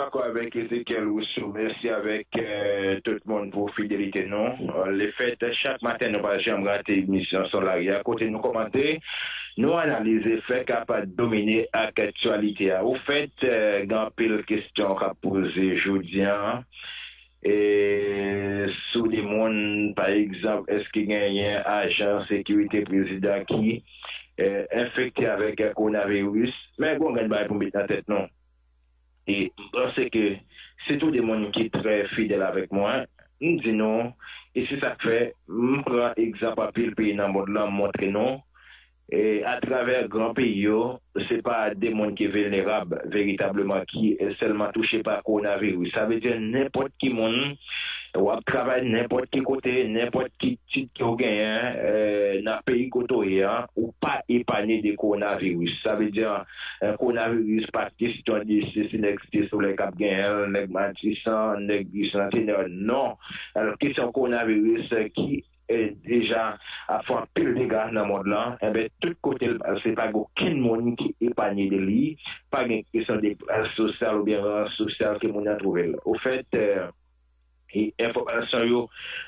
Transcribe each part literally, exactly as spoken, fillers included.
Dakò avèk Ezekiel Rousseau. Mèsi avèk euh, tout moun pou fidelite nou. Euh, le fèt, chak maten, nou pa janm rate emisyon Son Lari a, kote nou kòmante, nou analize fè k ap domine ak aktyalite a. Ou fèt, euh, gen anpil kesyon k ap poze jodi a. E sou de moun, pa egzanp, èske genyen ajan sekirite prezidan ki euh, enfekte avèk kowonaviris? Men, gon grenn bagay pou met nan tèt nou. E m panse ke sitou de moun ki trè fidèl avèk mwen, m di nou, e se sa k fè m pran egzanp anpil peyi nan mond lan, m montre nou, e atravè gran peyi yo, se pa de moun ki vilnerab veritableman ki sèlman touche pa kowonaviris. Sa vle di nenpòt ki moun, w ap travay nenpòt ki kote, nenpòt ki tit ke w genyen euh, nan peyi kote w ye a, ou pa epanye de kowonaviris. Sa vle di, euh, kowonaviris pa kesyon de se si nèg se solèy k ap genyen l, nèg matisan, nèg bisantenè, non. Alò, kesyon kowonaviris euh, ki euh, deja ap fè anpil dega nan mond lan, enben, tout kote l pral, se pa gen okenn moun ki epanye de li, pa gen kesyon de klas sosyal oubyen rans sosyal ke moun nan twouve l. Ofèt, euh, e enfòmasyon yo,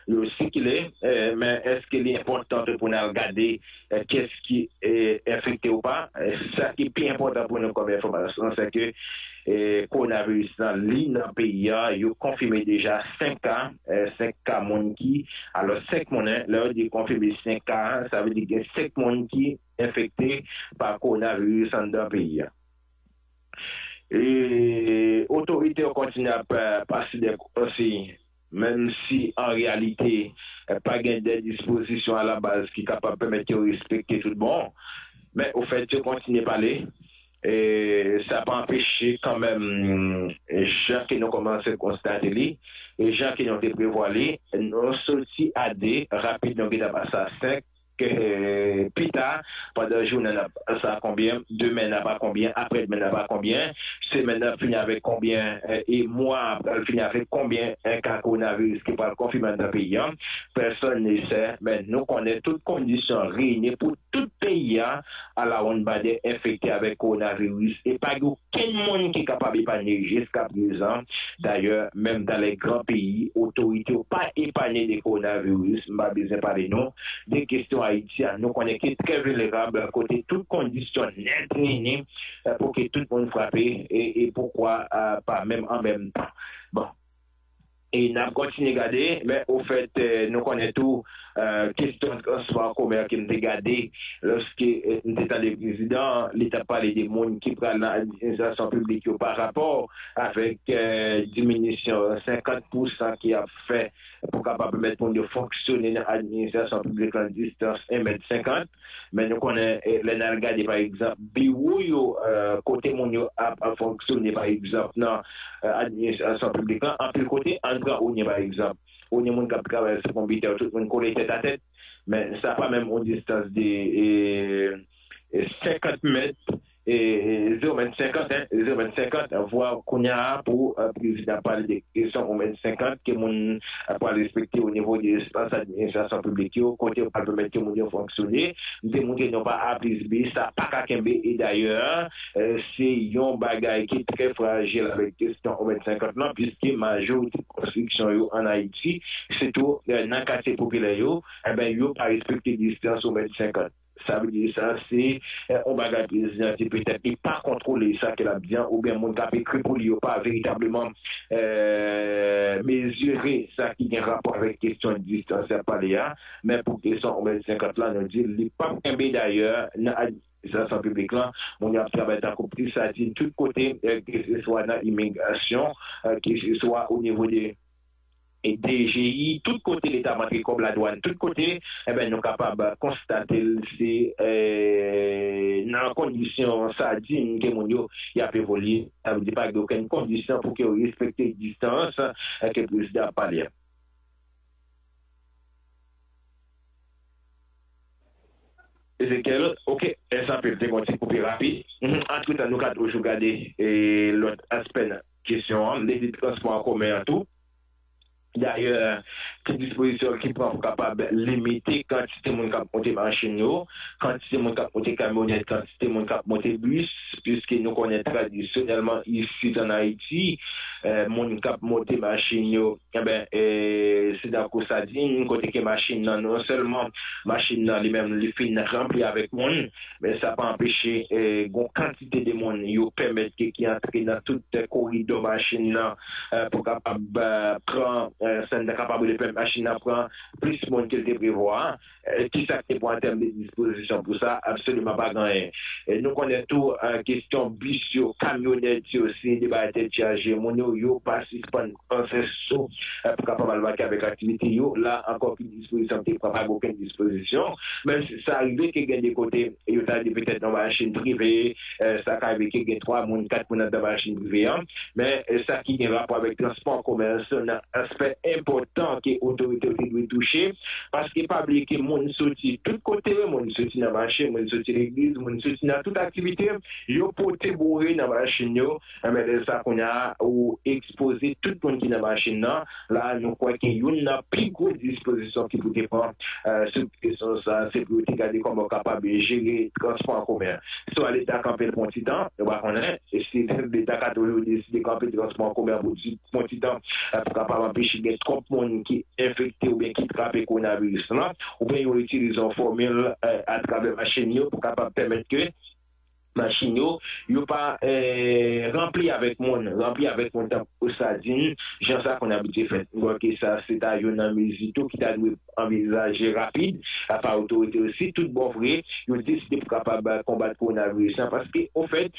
yo sikile, eh, men èske li enpòtan tou pou n al gade eh, kiyès ki eh, enfekte ou pa? Eh, sa ki pi enpòtan pou nou kòm enfòmasyon, se ke eh, kowonaviris lan, li nan peyi a, yo konfime deja senk ka, eh, senk ka moun ki, alò, senk moun, en, lè yo di konfime senk ka, sa vle di gen senk moun ki enfekte pa kowonaviris anndan peyi a. E otorite yo kontinye ap eh, pase de konsiy, menm si an reyalite eh, pa gen de dispozisyon alabaz ki kapab pèmèt yo respekte tout bon. Men ofèt, yo kontinye pale. E sa pa anpeche kanmenm, jan ke nou kòmanse konstate li, e jan ke nou te prevwa li, nou soti a de, rapid nou gentan pase a senk, ke pita, pandan jounen n ap sa konbyen, demen n ap a konbyen, aprèdemen n ap a konbyen, semèn n ap fini avèk konbyen, e mwa a pral fini avèk konbyen ka kowonaviris ki pral konfime anndan peyi a. Pèsòn ne sè, men nou konnen tout kondisyon reyini pou tout peyi a, alawonnbadè enfekte avèk kowonaviris, e pa gen okenn moun ki kapab epanye jiskaprezan. Dayè, menm dan lè gran peyi, otorite yo pa epanye de kowonaviris. M pa bezwen pale nou de kesyon Ayiti a. Nou konnen ki trè vilnerab kote tout kondisyon nèt reyini eh, pou ke tout moun frape e, e poukwa eh, pa menm an menm tan. Bon. E n ap kontinye gade, men ofèt, eh, nou konnen tou eh, kesyon transpò an komen an ke m te gade lòske eh, m te tande prezidan an, li t ap pale de moun ki pral nan administrasyon piblik yo pa rapò avèk eh, diminisyon senkant pousan ki ap fè pou kapab pèmèt moun yo fonksyone nan administrasyon piblik lan distans en mèt senkant. Men nou konnen, eh, lè n al gade, pa egzanp, biwo yo, eh, kote moun yo ap, ap fonksyone, pa egzanp, nan eh, administrasyon piblik lan, anpil kote, ann pran Onyen, pa egzanp. Onyen moun k ap travay sou konpitè, tout moun kole tèt a tèt, men sa pa menm yon distans de eh, eh, senkant mèt, eh, eh, zewo mèt senkant, en, zewo mèt senkant, vwa kounye a pou eh, prezidan pale de kesyon yon mèt senkant ke moun eh, pral respekte o nivo de espas administrasyon piblik yo, kote yo pral pèmèt ke moun yo fonksyone. M te montre nou pa A plis B, sa pa ka kenbe, e dayè, eh, se yon bagay ki trè frajil avèk kesyon yon mèt senkant lan, piske majorite konstriksyon yo ann Ayiti, sitou eh, nan katye popilè yo, enben, yo pa respekte distans yon mèt senkant. Sa vle di sa, se eh, yon bagay prezidan di petèt li pa kontwole sa ke l ap di an, oubyen moun k ap ekri pou li yo pa veritableman eh, mezire sa ki gen rapò avèk kesyon distans y ap pale a. Men pou kesyon yon mèt senkant lan, nou di li p ap kenbe dayè nan administrasyon piblik lan. Moun yo ap travay tankou ti sadin tout kote, eh, keseswa nan imigrasyon, eh, keseswa o nivo de e D G I, tout kote Leta mande kòb ladwàn, tout kote, enben, nou kapab konstate l se eh, nan kondisyon sadin ke moun yo y ap evolye. Sa vle di pa gen okenn kondisyon pou ke yo respekte distans eh, ke prezidan ap pale a. Ezekiel, ok, S A P te gen yon ti koupe rapid. Mhm, antretan, nou ka toujou gade eh, lòt aspè nan kesyon an, m te di transpò an komen an tou. Dayè, ki dispozisyon ki pran pou kapab limite kantite moun k ap monte machin yo, kantite moun k ap monte kamyonèt, kantite moun k ap monte bis, piske nou konnen tradisyonèlman isit ann Ayiti, eh, moun k ap monte machin yo, enben, eh, se tankou sadin, kote ke machin nan, non sèlman machin nan li menm, li fin ranpli avèk moun, men sa pa anpeche, eh, gon kantite de moun yo pèmèt ke ki antre nan tout koridò machin nan, eh, pou kapab, eh, pran, eh, sa n ta kapab rele pèmèt machin nan pran plis moun ke l te prevwa. Eh, kisa k te pran an tèm de dispozisyon pou sa? Absoliman pa gen anyen. Eh, nou konnen tou, eh, kesyon bis yo, kamyonèt yo, se de bagay tèt chaje. Moun yo, yo pa sispann panse sou, eh, pou kapab al make avèk aktivite yo. La ankò, ki dispozisyon te pran? Pa gen okenn dispozisyon. Menm si sa rive ke gen de kote, yo ta di petèt nan machin prive, eh, sa ka rive ke gen twa moun, kat moun anndan machin prive an. Men, eh, sa ki gen rapò avèk transpò an komen an, se yon aspè enpòtan ke otorite yo te dwe touche, paske pa bliye ke moun soti tout kote, moun soti nan mache, moun soti legliz, moun soti nan tout aktivite, yo pote boure nan machin yo. Enben, lè sa kounye a, ou ekspoze tout moun ki nan machin nan. La, nou kwè ke youn nan pi gwo dispozisyon ki pou te pran, eh, sou kesyon sa, se pou yo te gade kòman yo kapab jere transpò an komen an. Swa Leta kanpe l pou yon ti tan, yo pa konnen, e si Leta ka toujou deside kanpe transpò an komen an pou ti, pou yon ti tan, eh, pou kapab anpeche gen twòp moun ki enfekte oubyen ki trape kowonaviris lan, oubyen yo itilize yon fòmil, eh, atravè machin yo pou kapab pèmèt ke machin yo, yo pa, eh, ranpli avèk moun, ranpli avèk moun tankou sadin, jan sa konn abitye fèt. M kwè ke sa, se ta youn nan mezi tou ki ta dwe anvizaje rapid, apa otorite yo, si tout bon vre, yo deside pou kapab, eh, konbat kowonaviris lan, paske, ofèt,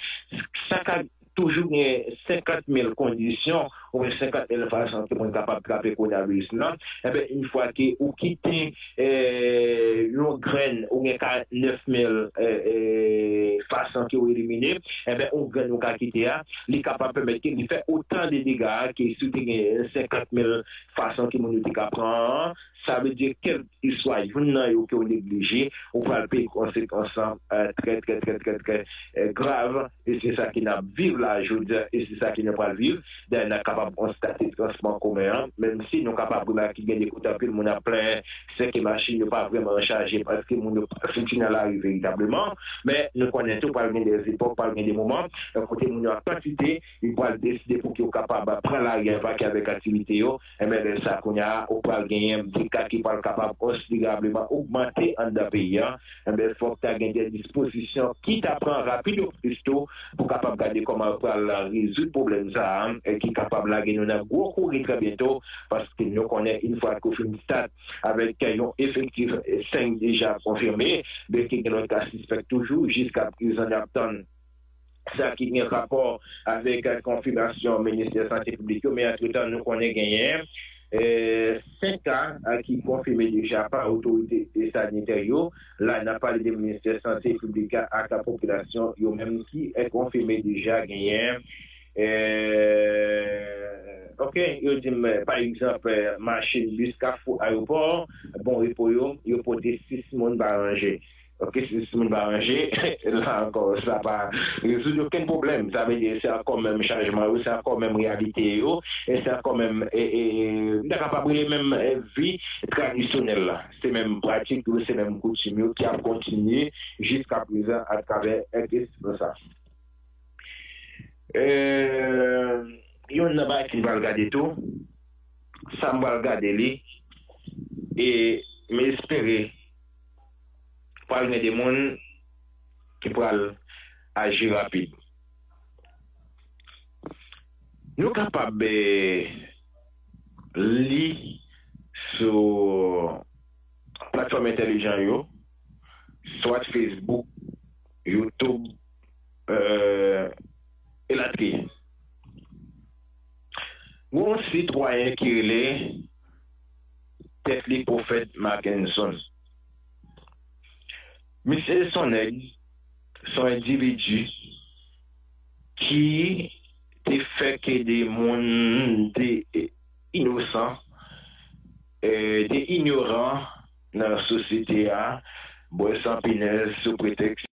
sa ka toujou gen senkant mil kondisyon oubyen senkant mil fason ke moun kapab trape kowonaviris lan. Enben, yon fwa ke ou kite, eh, yon grenn, ou gen karant nèf mil, eh, eh, fason ke ou elimine, enben, yon grenn ou ka kite a, li kapab pèmèt ke li fè otan de dega ke si w te gen senkant mil fason ke moun yo te ka pran an, sa vle di, kèlkeswa youn nan yo ke w neglije, ou pral peye konsekans lan, eh, trè, trè, trè, trè, trè, eh, grav. E se sa ke n ap viv la jodi a, e se sa ke nou pral viv. Dayè, n a kapab konstate transpò an komen an, menm si nou kapab remake gen de kote anpil moun ap plenyen, se ke machin yo pa vrèman chaje, paske moun yo pa soti nan lari veritableman. Men nou konnen tou, pral gen de epòk, pral gen de moman, eh, kote moun yo an kantite, yo pral deside pou ke yo kapab pran lari a, vake avèk aktivite yo. Enben, lè sa, kounye a, ou pral genyen de ka ki pral kapab konsiderableman ogmante anndan peyi a. Enben, fòk ta gen de dispozisyon ki ta pran rapid o presto pou kapab gade kòman yo pral rezoud pwoblèm sa a, e ki kapab lage nou nan gwo kouri trè byento, paske nou konnen, yon fwa ke w fin stat avèk yon efektif senk deja konfime, byenke gen lòt ka sispèk toujou, jiska prezan n ap tann sa ki gen rapò avèk, eh, konfimasyon Ministè Sante Piblik yo, men antretan, nou konnen genyen, eh, senk ka, eh, ki konfime deja pa otorite sanitè yo. La, n ap pale de Ministè Sante Piblik la ak popilasyon yo menm ki, eh, konfime deja genyen, eh, ok, yo di m, eh, pa egzanp, eh, machin bis Kafou Ayewopò, Bon Repo yo, yo pote sis moun pa ranje. Ok, si, si moun pa ranje, la ankò, sa pa rezoud okenn pwoblèm. Sa vle di, se ankò menm chajman yo, se ankò menm reyalite yo, e se ankò menm, e, e, e, m ta kapab rele menm, e, vi tradisyonèl la. Se menm pratik yo, se menm koutim yo ki ap kontinye jiska prezan atravè, e, kesyon sa. E, youn nan bagay ki m pral gade tou, sa m pral gade li, e m espere pral gen de moun ki pral aji rapid. Nou kapab, eh, li sou platfòm entèlijan yo, swat Facebook, YouTube, eh, elatriye. Gon sitwayen ki rele tèt li Pwofèt Mackenson. Misye se yon nèg, se yon endividi ki te fè ke de moun, de inosan, eh, de inyoran nan sosyete a, bwè san pinèz sou pretèks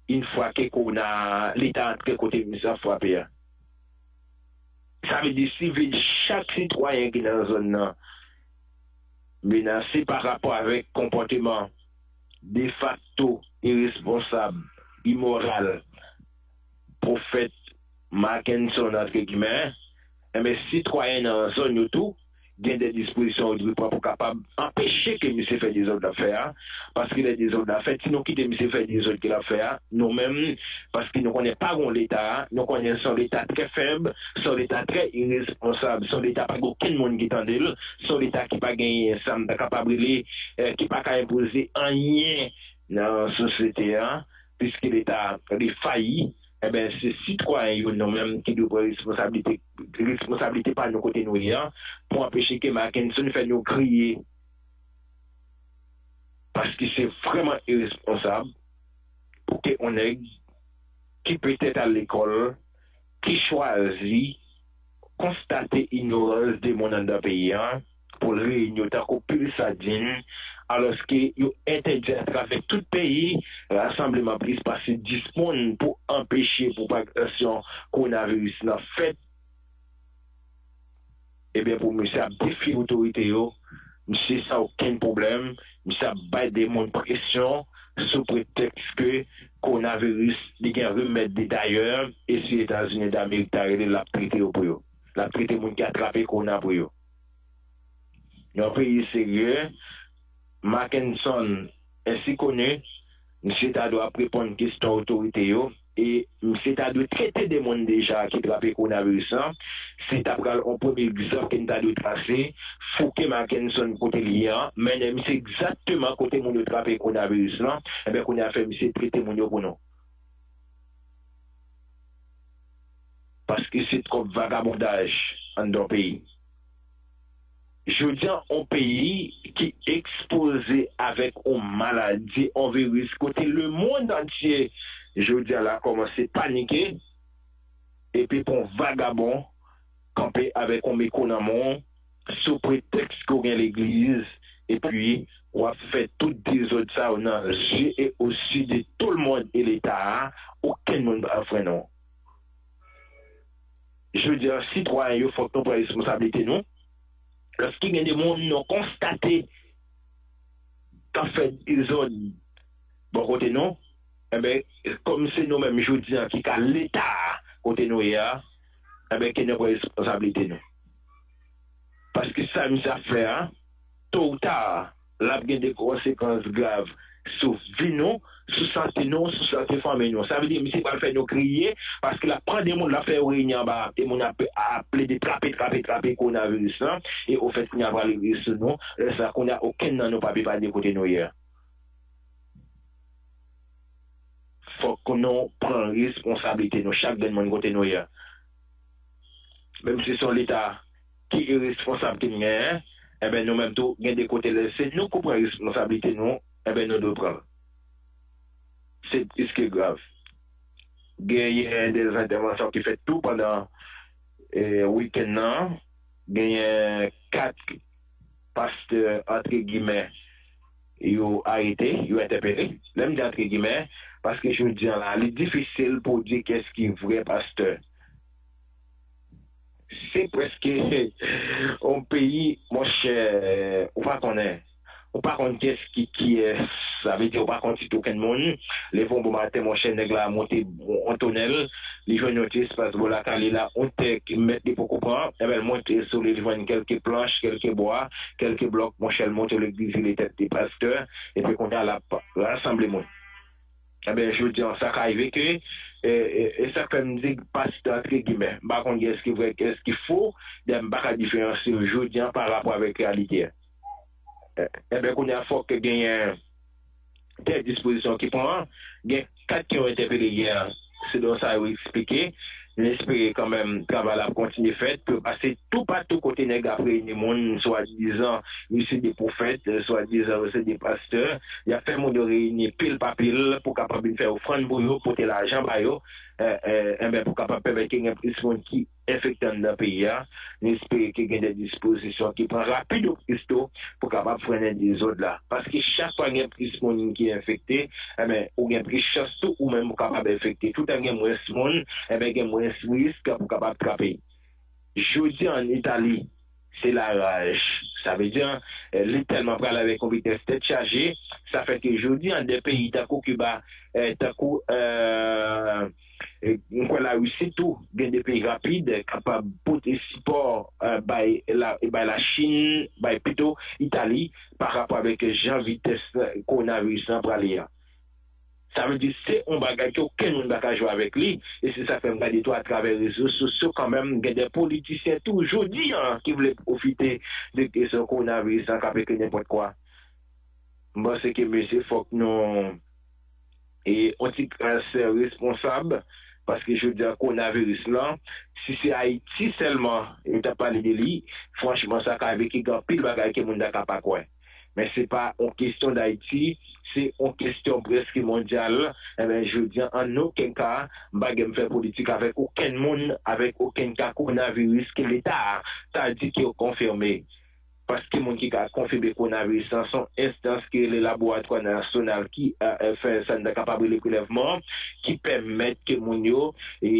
yon fwa ke kowona, Leta antre kote misye ap frape a. Sa vle di, sivil, chak sitwayen ki nan zòn nan menase pa rapò avèk konpòteman defakto, iresponsab, imoral pwofèt Mackenson, antre gimè, enben, sitwayen nan zòn yo tou gen de dispozisyon yo dwe pran pou kapab anpeche ke misye fè dezòd l ap fè a. Paske lè dezòd la fèt, si nou kite misye fè dezòd ke l ap fè a, nou menm, paske nou konnen pa gen Leta a, nou konnen se yon Leta trè fèb, se yon Leta trè iresponsab, se yon Leta pa gen okenn moun ki tande l, se yon Leta ki pa genyen sa m ta kapab rele, eh, ki pa ka enpoze anyen nan sosyete a, piske Leta li fayi, enben, se sitwayen yo nou menm ki dwe pran responsablite, responsablite pa nou kote nou ye a, pou anpeche ke Mackenson fè nou kriye. Paske se vrèman iresponsab pou ke yon nèg ki petèt al lekòl, ki chwazi konstate inyorans de moun anndan peyi a, pou l reyini yo tankou pil sadin, alòske yo entèdi atravè tout peyi rasanbleman plis pase dis moun pou anpeche pwopagasyon kowonaviris lan fèt. Ebyen, pou misye ap defye otorite yo, misye san okenn pwoblèm, misye ap bay de moun presyon sou pretèks ke kowonaviris, li gen remèd li dayè, e si Etazini Damerik ta rele l, l ap trete yo pou yo. L ap trete moun ki atrape kowona pou yo. Yon peyi serye, Mackenson, ensi koni, misye ta dwe ap reponn kesyon otorite yo, e misye ta dwe trete de moun deja ki trape kowonaviris lan. Se ta pral yon premye egzanp ke n ta dwe trase, fouke Mackenson kote li ye a, mennen misye egzakteman kote moun yo trape kowonaviris lan, enben, kounye a fè misye trete moun yo pou nou. Paske se twòp vagabondaj anndan yon peyi. Jodi a, yon peyi ki ekspoze avèk yon maladi, yon viris, kote lemonn antye, jodi a la, kòmanse panike, epi pou yon vagabon kanpe avèk yon mikwo nan men w, sou pretèks ke w gen legliz, epi w ap fè tout dezòd sa yo nan zye e o su de tout le monde e Leta a, okenn moun pa frennen w. Jodi a, sitwayen yo, fòk nou pran responsablite nou. Lòske gen de moun nou konstate k ap fè dezòd bò kote nou, enben, kòm se nou menm jodi a ki ka Leta a kote nou ye a, enben, ke nou pran responsablite nou. Paske sa misye ap fè a, to ou ta, l ap gen de konsekans grav sou vi nou, sou sante nou, sou sante fanmi nou. Sa vle di, misye pral fè nou kriye, paske l ap pran de moun, l ap fè yo reyini anba, e moun ap, ap plede trape, trape, trape kowonaviris lan, e ofèt, kounye a pral rive sou nou, lè sa, kounye a, okenn nan nou p ap epanye kote nou ye a. Fòk nou pran responsablite nou, chak grenn moun kote nou ye a. Menm si se yon Leta ki iresponsab ke n genyen, enben, nou menm tou, gen de kote lè se nou ki pran responsablite nou, enben, nou dwe pran l. Se plis ke grav. Genyen de entèvansyon ki fèt tou pandan, eh, wikenn nan. Genyen kat pastè, antre gimè, yo arete, yo entèpele. Lè m di antre gimè, paske jodi a la, li difisil pou w di kiyès ki vrè pastè. Se prèske yon peyi, monchè, ou pa konnen. Ou pa konn kiyès ki kiyès. Sa vle di, ou pa konn tit okenn moun. Leve yon bon maten, monchè, nèg la monte yon tonèl. Li jwenn yon ti espas bò lakay li la, yon tè ke mèt li poko pran. Enben, l monte sou li, li jwenn kèlke planch, kèlke bwa, kèlke blòk. Monchè, l monte legliz, li tèt li pastè. Epi kounye a, l ap rasanble moun. Enben, jodi a, sa ka rive ke, e, e, e sa k fè m di pastè antre gimè. M pa konn kiyès ki vrè, kiyès ki fo, dayè m pa ka diferansye yo jodi a pa rapò avèk reyalite a. E, enben, kounye a, fòk genyen de dispozisyon ki pran, gen kat ke yo entèpele yè, selon sa yo eksplike. Nou espere kanmenm travay la ap kontinye fèt, pou yo pase toupatou kote nèg ap reyini moun, swadizan yo se de pwofèt, swadizan yo se de pastè. Y ap fè moun yo reyini pil pa pil pou kapab vin fè ofrann pou yo, pote lajan ba yo. e, e, enben, pou kapab pèmèt ke gen plis moun ki enfekte anndan peyi a, nou espere ke gen de dispozisyon ki pran rapid o presto pou kapab frennen dezòd la. Paske chak fwa gen plis moun ki enfekte, enben, ou gen plis chans tou ou menm ou kapab enfekte. Toutan gen mwens moun, enben, gen mwens risk pou kapab trape. Jodi an, Itali, se laraj. Sa vle di, e, li tèlman prale avèk yon vitès tèt chaje, sa fè ke jodi an, de peyi tankou Kiba, e, tankou, e, e, m kwè Larisi tou, gen de peyi rapid, e, kapab pote sipò, e, bay la, bay Lachin, bay pito Itali, pa rapò avèk jan vitès kowonaviris lan prale a. Sa vle di se yon bagay ke okenn moun pa ka jwe avèk li, e se sa k fè m gade tou atravè rezo sosyo kanmenm, gen de politisyen tou jodi an ki vle pwofite de kesyon kowonaviris lan k ap ekri nenpòt kwa. M panse ke mesye fòk nou, e, yon ti kras responsab, paske jodi an kowonaviris lan, si se Ayiti sèlman yo t ap pale de li, franchman sa ka vin gen anpil bagay ke moun ta ka pa kwè. Men se pa yon kesyon d Ayiti, se yon kesyon prèske mondyal. Enben, jodi an, an okenn ka, m pa gen m fè politik avèk okenn moun, avèk okenn ka kowonaviris ke Leta a ta di ke yo konfime. Paske moun ki ka konfime kowonaviris lan se yon enstans ki rele Laboratwa Nasyonal ki, e, e, fè sa n ta kapab rele prelèvman, ki pèmèt ke moun yo, e,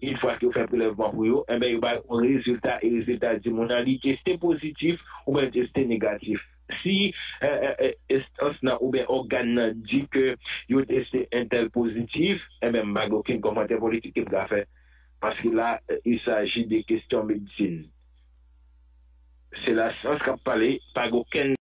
yon fwa ke yo fè prelèvman pou yo, enben, yo bay yon rezilta, e rezilta di moun nan li teste pozitif oubyen teste negatif. Si, e, e, e, enstans nan oubyen ògàn nan di ke yo teste entèl pozitif, enben, m pa gen okenn kòmantè politik ke m ka fè. Paske la, il s'agit de kesyon medsin. Se lasyans k ap pale, pa gen okenn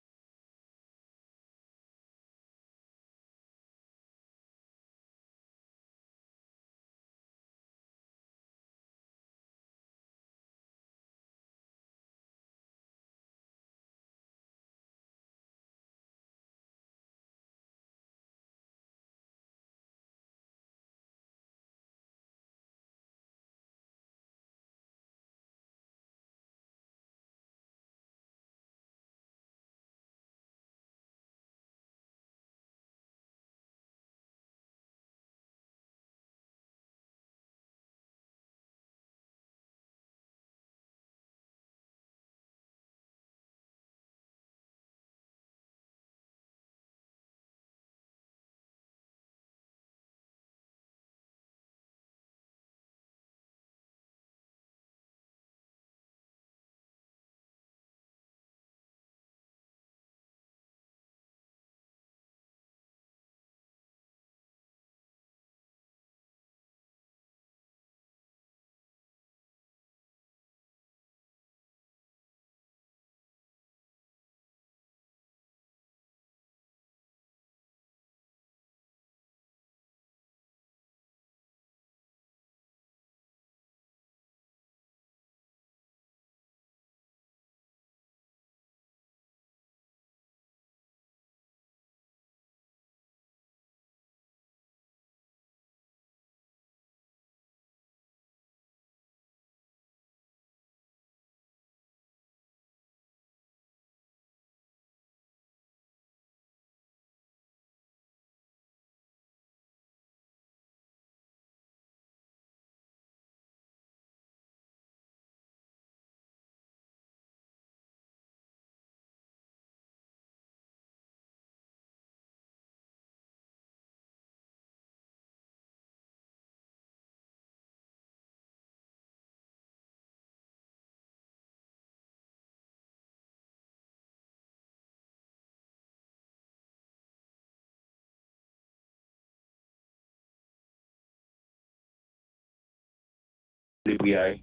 Li pri a, wi.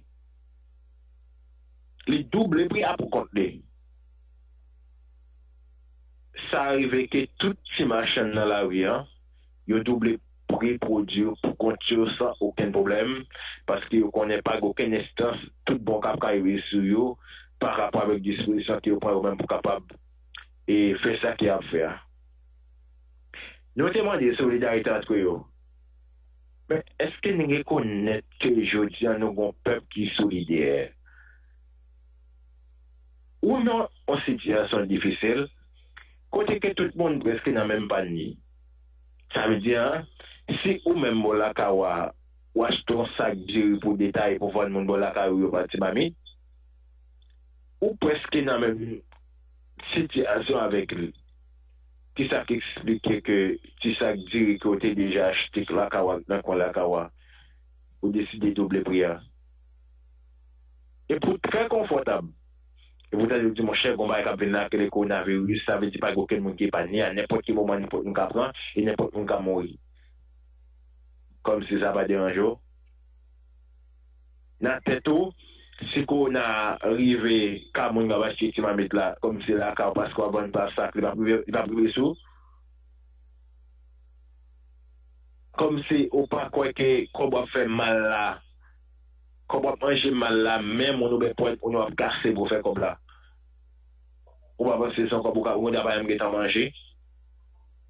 Li double pri a pou kont li. Sa rive ke tout ti machann nan lari an, yo double pri pwodui yo pou kont yo san okenn pwoblèm, paske yo konnen pa gen okenn enstans tout bon k ap ka rive sou yo pa rapò avèk dispozisyon ke yo pran yo menm pou kapab, e, fè sa ke y ap fè a. Nou te mande solidarite ant yo. Men èske nou rekonèt ke jodi a nou gen yon pèp ki solidè? Ou nan yon sitiyasyon difisil, kote ke tout moun prèske nan menm panye. Sa vle di, si ou menm bò lakaw a, ou achte yon sak diri pou detaye pou vann moun bò lakay ou yo pa ti mamit, ou prèske nan menm sitiyasyon avèk li. Kisa k eksplike ke ti sak diri ke w te deja achte lakay w nan kwen lakay w a, ou deside double pri a? E pou trè konfòtab, e pou tande yo di, monchè, gon bagay k ap vin la, ke le kowonaviris, sa vle di pa gen okenn moun ki epanye a, nenpòt ki moman, nenpòt moun ka pran, e nenpòt moun ka mouri. Kòmsi sa pa deranje w. Nan tèt ou, si kowona rive ka moun k ap achte ti mamit la, kòmsi lakay ou paske w ap vann pa sak, li p ap rive, li p ap rive sou ou. Kòmsi ou pa kwè ke kòb w ap fè mal la, kòb w ap manje mal la, men moun oubyen pòt moun w ap kase pou fè kòb la. Ou pa panse se yon kòb ou ka, ou pa menm gentan manje?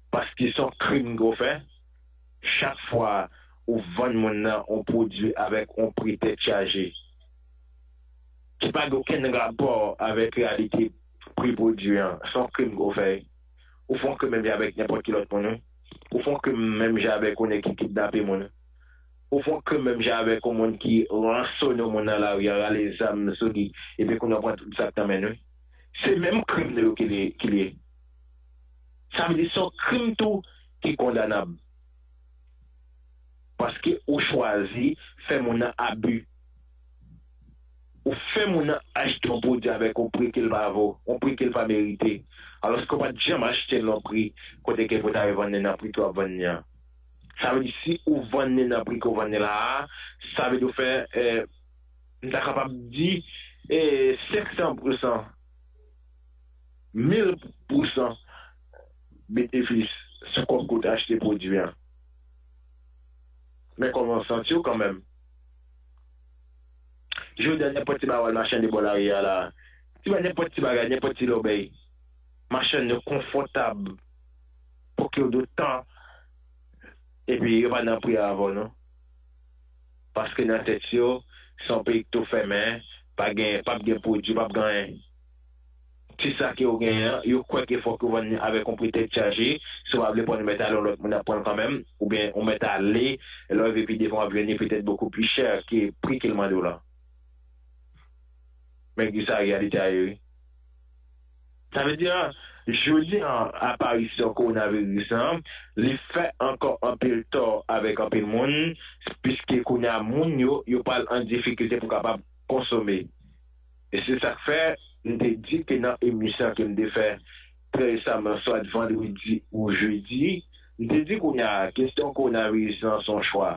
Paske se yon krim ke w fè. Chak fwa ou vann moun nan yon pwodui avèk yon pri tèt chaje, ki pa gen okenn rapò avèk reyalite pri pwodui an, se yon krim ke w fè. Ou fè yon krim menm jan avèk nenpòt ki lòt moun, wi. Ou fè yon krim menm jan avèk yon nèg ki kidnape moun, wi. Ou fè yon krim menm jan avèk yon moun ki ransone yon moun nan lari a, rale zam sou li, epi kounye a w pran tout sa k nan men l, wi. Se menm krim nan yo ki li, ki li ye. Sa vle di se yon krim tou ki kondanab. Paske ou chwazi fè moun nan abi. Ou fè moun nan achte yon pwodui avèk yon pri ke l pa vo, yon pri ke l pa merite. Alòske ou pa t janm achte l yon pri kote ke pou ta vann li nan pri ke w ap vann li an. Sa vle di si ou vann li nan pri ke w vann li la a, sa vle di ou fè, eh, m ta kapab di, eh, senk san pousan, mil pousan benefis sou kòb ke w te achte pwodui an. Men kòman w santi w kanmenm? Jodi a, nenpòt ti bagay w al machande bò lari a la, ti bagay, nenpòt ti bagay, nenpòt ti lòbèy, machann yo konfòtab, poke yo dotan, epi yo pa nan pri a avè w non. Paske nan tèt yo, se yon peyi ki tou fèmen, pa gen, p ap gen pwodui, p ap gen anyen. Ti sa ke yo genyen an, yo kwè ke fòk yo vann li avèk yon pri tèt chaje, si w pa vle pran, ou mèt ale, yon lòt moun ap pran l kanmenm, oubyen ou mèt ale, lè w rive pi devan, w ap jwenn li petèt bokou pi chè ke pri ke l mande w lan. Men ki sa reyalite a ye, wi. Sa vle di, jodi a, aparisyon kowonaviris lan, li fè ankò anpil tò avèk anpil moun, piske kounye a, moun yo, yo pral an difikilte pou kapab konsome. E se sa k fè, m te di ke nan emisyon ke m te fè trè resaman, swat vandredi ou jedi, m te di kounye a, kesyon kowonaviris lan se yon chwa.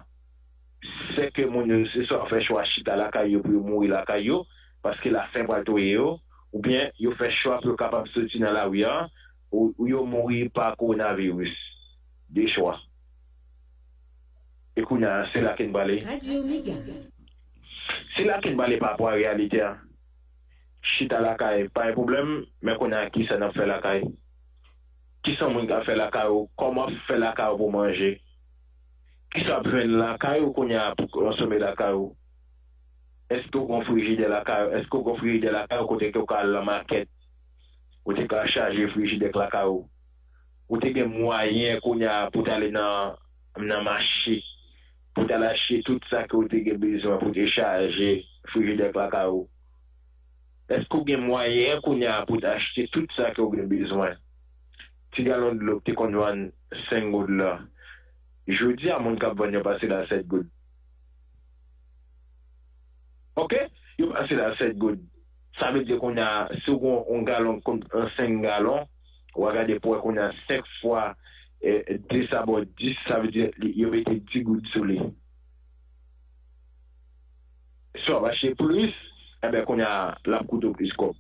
Sèke moun yo, se swa yo fè chwa chita lakay yo pou yo mouri lakay yo, paske lafen pral touye yo, oubyen yo fè chwa pou yo kapab soti nan lari a, ou, ou yo mouri pa kowonaviris. De chwa. E kounye a, se la ke n prale. Radyo Mega. Se la ke n prale pa rapò a reyalite a. Chita lakay, pa gen pwoblèm, men kounye a, kisa n ap fè lakay? Kisa yon moun ka fè lakay ou? Kòman w ap fè lakay ou pou w manje? Kisa w ap jwenn lakay ou kounye a pou w konsome lakay ou? Èske w gen yon frijidè lakay ou? Èske w gen yon frijidè lakay ou kote ke w ka al nan makèt? Ou te ka chaje frijidè k lakay ou? Ou te gen mwayen kounye a pou w t ale nan, nan mache, pou w t al achte tout sa ke w te gen bezwen pou w te chaje frijidè k lakay ou? Èske w gen mwayen kounye a pou w t achte tout sa ke w gen bezwen? Ti galon dlo k te konn vann senk goud la, jodi a moun k ap vann yo pase l a sèt goud. Oke? Yo pase l a sèt goud. Sa vle di kounye a, si w gen yon galon k konn pran senk galon, w a gade pou w wè kounye a senk fwa, eh, de sa ba w dis, sa vle di li, yo mete dis goud sou li. Si w ap achte plis, enben, kounye a, l ap koute w plis kòb.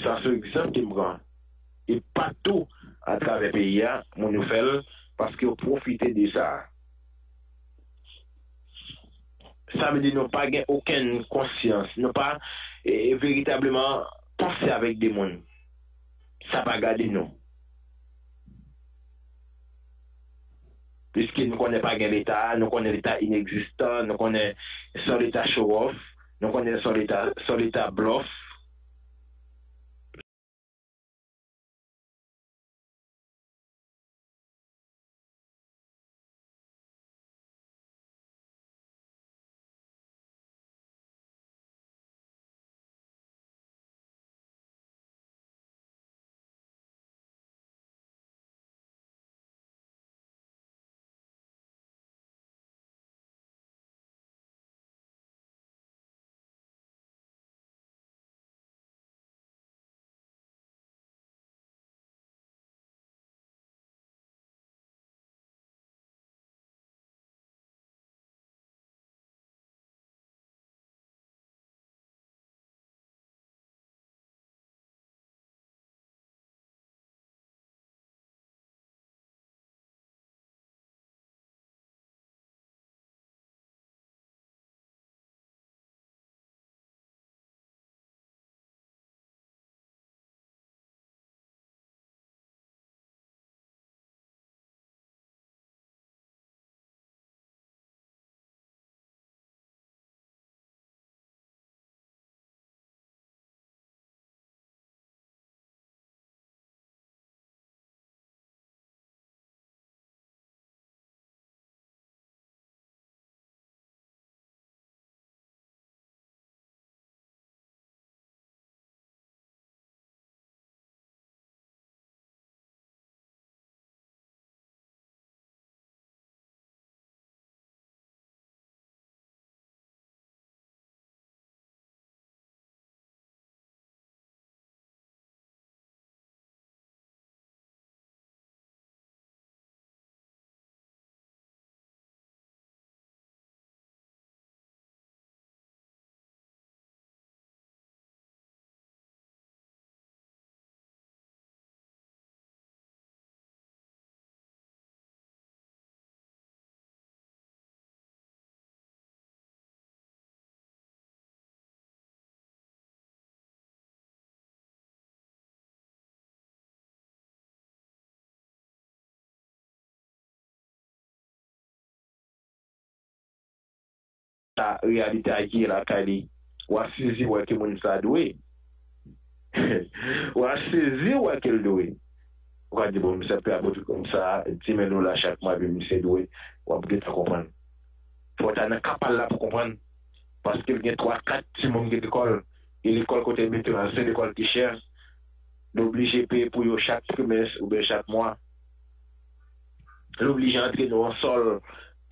Sa se yon egzanp ke m pran. E patou atravè peyi a, moun yo fè l paske yo pwofite de sa. Sa vle di nou pa gen okenn konsyans, nou pa, e, veritableman panse avèk de moun. Sa pa gade nou. Piske nou konnen pa gen Leta, nou konnen Leta inegzistan, nou konnen se yon Leta show off, nou konnen se yon Leta, se yon Leta blòf. sa reyalite a ki ye lakay li, w a sezi wè ke moun sa dwe. W a sezi wè ke l dwe. Ou ka di, bon, misye ap fè apot kòmsa, di mil dola chak mwa, epi misye dwe, w ap gentan konprann. Fò w ta nan ka pa l la pou konprann. Paske l gen twa, kat timoun ki lekòl. E lekòl kote l mete yo a, se lekòl ki chè. L oblije peye pou yo chak trimès oubyen chak mwa. L oblije antre nan yon sòl,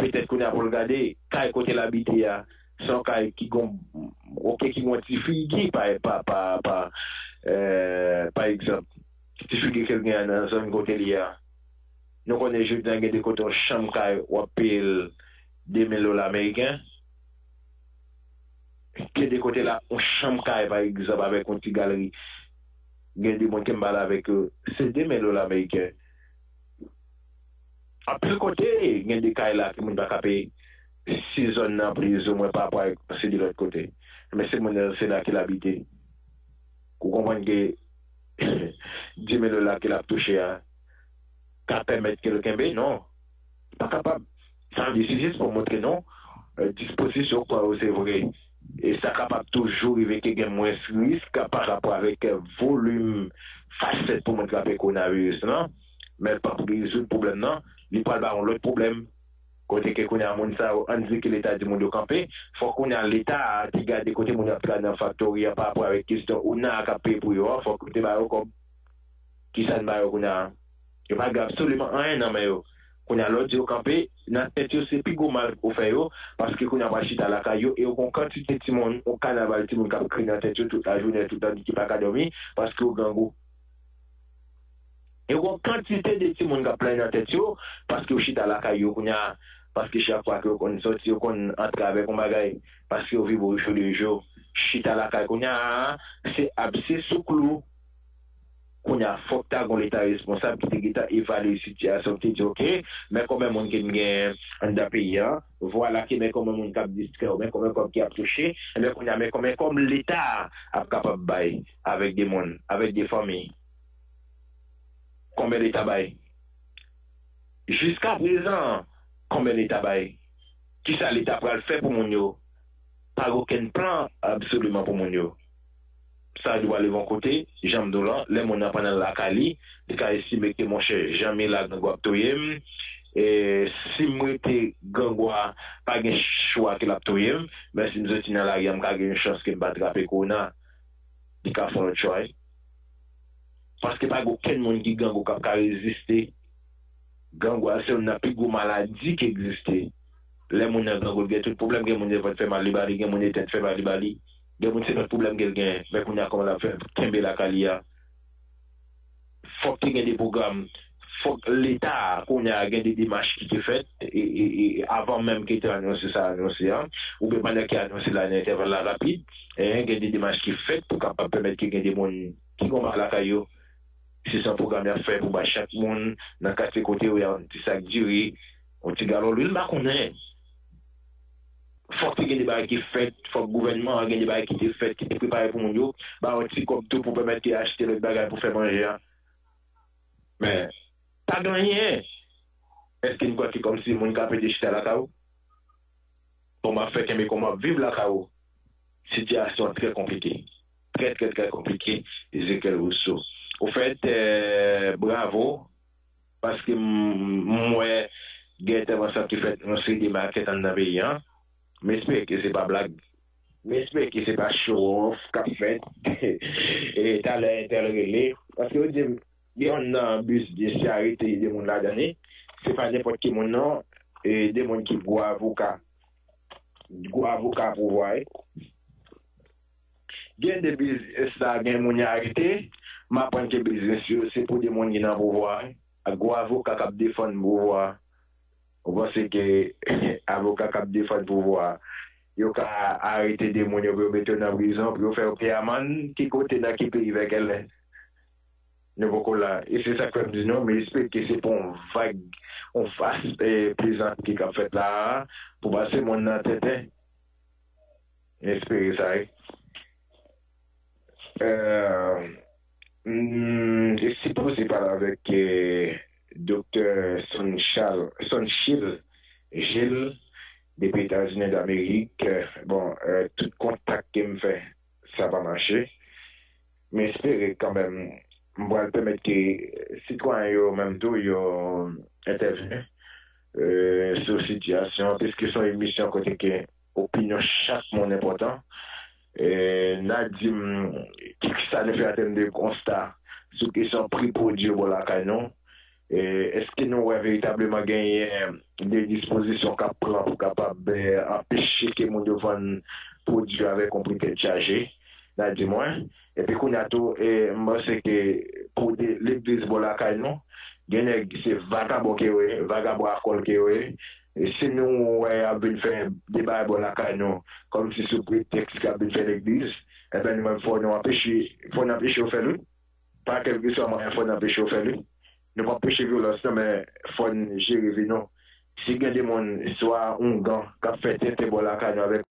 petèt kounye a pou l gade kay kote l abite a. Se yon kay ki gon, oke, ki gon ti figi, pa, pa, pa, pa, eh, pa egzanp, ti figi ke l gen nan zòn kote l ye a. Nou konnen jodi a gen de kote yon chanm kay w ap peye l de mil dola ameriken. Gen de kote la, yon chanm kay, pa egzanp, avèk yon ti galri, gen de moun ke m pale avèk yo, se de mil dola ameriken. Anpil kote, gen de kay la ke moun pa ka peye. Si zòn nan plizyemwen pa rapò ak se de lòt kote. Men se moun nan, se la ke l abite. Ou konprann ke di mil dola ke l ap touche a ka pèmèt ke l kenbe? Non. Pa kapab. Sa vle di, se jis pou montre nou, eh, dispozisyon kò yo se vre. E sa kapab toujou rive ke gen mwens risk pa rapò avèk, eh, volim fasèt pou moun trape kowonaviris lan. Men l p ap rezoud pwoblèm nan, li pral ba yon lòt pwoblèm. Kote ke kounye a moun sa yo, ann di ke Leta di moun yo kanpe, fòk kounye a Leta a te gade kote moun yo ap travay nan faktori a pa rapò avèk kesyon ona a k ap peye pou yo a, fòk yo te ba yo kòb. Kisa n ba yo kounye a? Yo pa gen absoliman anyen nan men yo. Kounye a lè w di yo kanpe, nan tèt yo se pi gwo mal ou fè yo, paske kounye a pral chita lakay yo, e yo gen yon kantite timoun, yon kanaval timoun k ap kri nan tèt yo tout lajounen, tout lannwit ki pa ka dòmi, paske yo grangou. E gon kantite de timoun k ap plenn nan tèt yo, paske yo chita lakay yo kounye a, paske chak fwa ke yo konn sòti, yo konn antre avèk yon bagay, paske yo viv au jour le jour. Chita lakay kounye a, se ap se sou klou. Kounye a, fòk ta gon Leta responsab ki te gentan evalye sitiyasyon, ki te di, oke, men konbyen moun ke n gen anndan peyi a, vwala ke men konbyen moun k ap distrè yo, men konbyen kòb ki ap touche, men kounye a, men konbyen kòb Leta ap kapab bay avèk de moun, avèk de fanmi. Konbyen Leta bay? Jiskaprezan, konbyen Leta bay? Kisa Leta pral fè pou moun yo? Pa gen okenn plan absoliman pou moun yo. Sa dwe ale yon kote, jan m di w lan, lè moun nan pa nan lakay li, li ka estime ke, monchè, jan m ye la, grangou ap touye m. E si m rete, grangou a pa gen chwa ke l ap touye m, men si m soti nan lari a, m ka gen yon chans ke m pa trape kowona. Li ka fè yon lòt chwa, wi. Paske pa gen okenn moun ki grangou k ap ka reziste. Grangou a se youn nan pi gwo maladi ki egziste. Lè moun nan grangou, l gen tout pwoblèm. Gen moun vant fè mal li ba li, gen moun tèt fè mal li ba li. Gen moun se lòt pwoblèm ke l genyen. Men kounye a, kòman l ap fè kenbe lakay li a? Fòk te gen de pwogram. Fòk Leta a, kounye a, gen de demach ki te fèt, e, e, e, avan menm ke te anonse sa anonse an, oubyen pandan ke anonse la nan entèval la rapid, e, gen de demach ki fèt pou kapab pèmèt ke gen de moun ki gon mal lakay yo. Si se yon pwogram y ap fè pou bay chak moun nan katye kote yo, yon ti sak diri, yon ti galon lwil, m pa konnen. Fòk te gen de bagay ki fèt, fòk gouvènman an gen de bagay ki te fèt, ki te prepare pou moun yo, ba yo ti kòb tou pou pèmèt ke achte lòt bagay pou fè manje a. Men, pa gen anyen. Èske n kwè ke kòmsi moun ka pede chita lakay ou? Kòman w ap fè kenbe, kòman w ap viv lakay ou? Sitiyasyon trè konplike. Trè, trè, trè konplike, Ezekiel Rousseau. Ofèt, eh, bravo, paske m, m wè gen entèvansyon ki fèt nan yon seri de makèt anndan peyi a. M espere ke se pa blag. M espere ke se pa show off k ap fèt. E talè entèl rele. Paske yo di m, gen youn nan bis, bis ki arete de moun ladan li. Se pa nenpòt ki moun non. E de moun ki gwo avoka. Gwo avoka pouvwa, wi. Gen de biznis la, gen moun y arete. M aprann ke biznis yo, se pou de moun ki nan pouvwa, wi. Ak gwo avoka k ap defann pouvwa. Ou panse ke avoka k ap defann pouvwa, yo ka arete de moun yo pou yo mete yo nan prizon, pou yo fè yo peye amann? Ki kote, nan ki peyi, vè kèlè? Nou poko la. E se sa k fè m di nou, m espere ke se pa yon vag, yon fas, eh, plezantri k ap fèt la a, pou pase moun nan tenten. M espere sa, wi. Euh, m te sipoze pale avèk, eh, Doktè Sonchal, Sonchil Gilles, depi Etazini Damerik. Bon, tout kontak ke m fè, sa pa mache. M espere kanmenm, m pral pèmèt ke sitwayen yo menm tou yo entèvni sou sitiyasyon, piske se yon emisyon kote ke opinyon chak moun enpòtan. N a di m kisa nou fè an tèm de konsta sou kesyon pri pwodui yo bò lakay nou. Èske nou wè veritableman genyen de dispozisyon k ap pran pou kapab anpeche ke moun yo vann pwodui yo avèk yon pri tèt chaje? N a di mwen. Epi kounye a tou, m panse ke pou legliz bò lakay nou, gen nèg se vagabon ke yo ye, vagabon akòl ke yo ye. Si nou wè y ap vin fè de bagay bò lakay nou, kòmsi sou pretèks ke y ap vin fè legliz, enben nou menm fò nou anpeche, fò n anpeche yo fè l wi. Pa kèlkeswa mwayen fò n anpeche yo fè l wi. Nou p ap preche vyolans non, men fò n jere vi nou. Si gen de moun, swa oungan, k ap fè tenten bò lakay nou avèk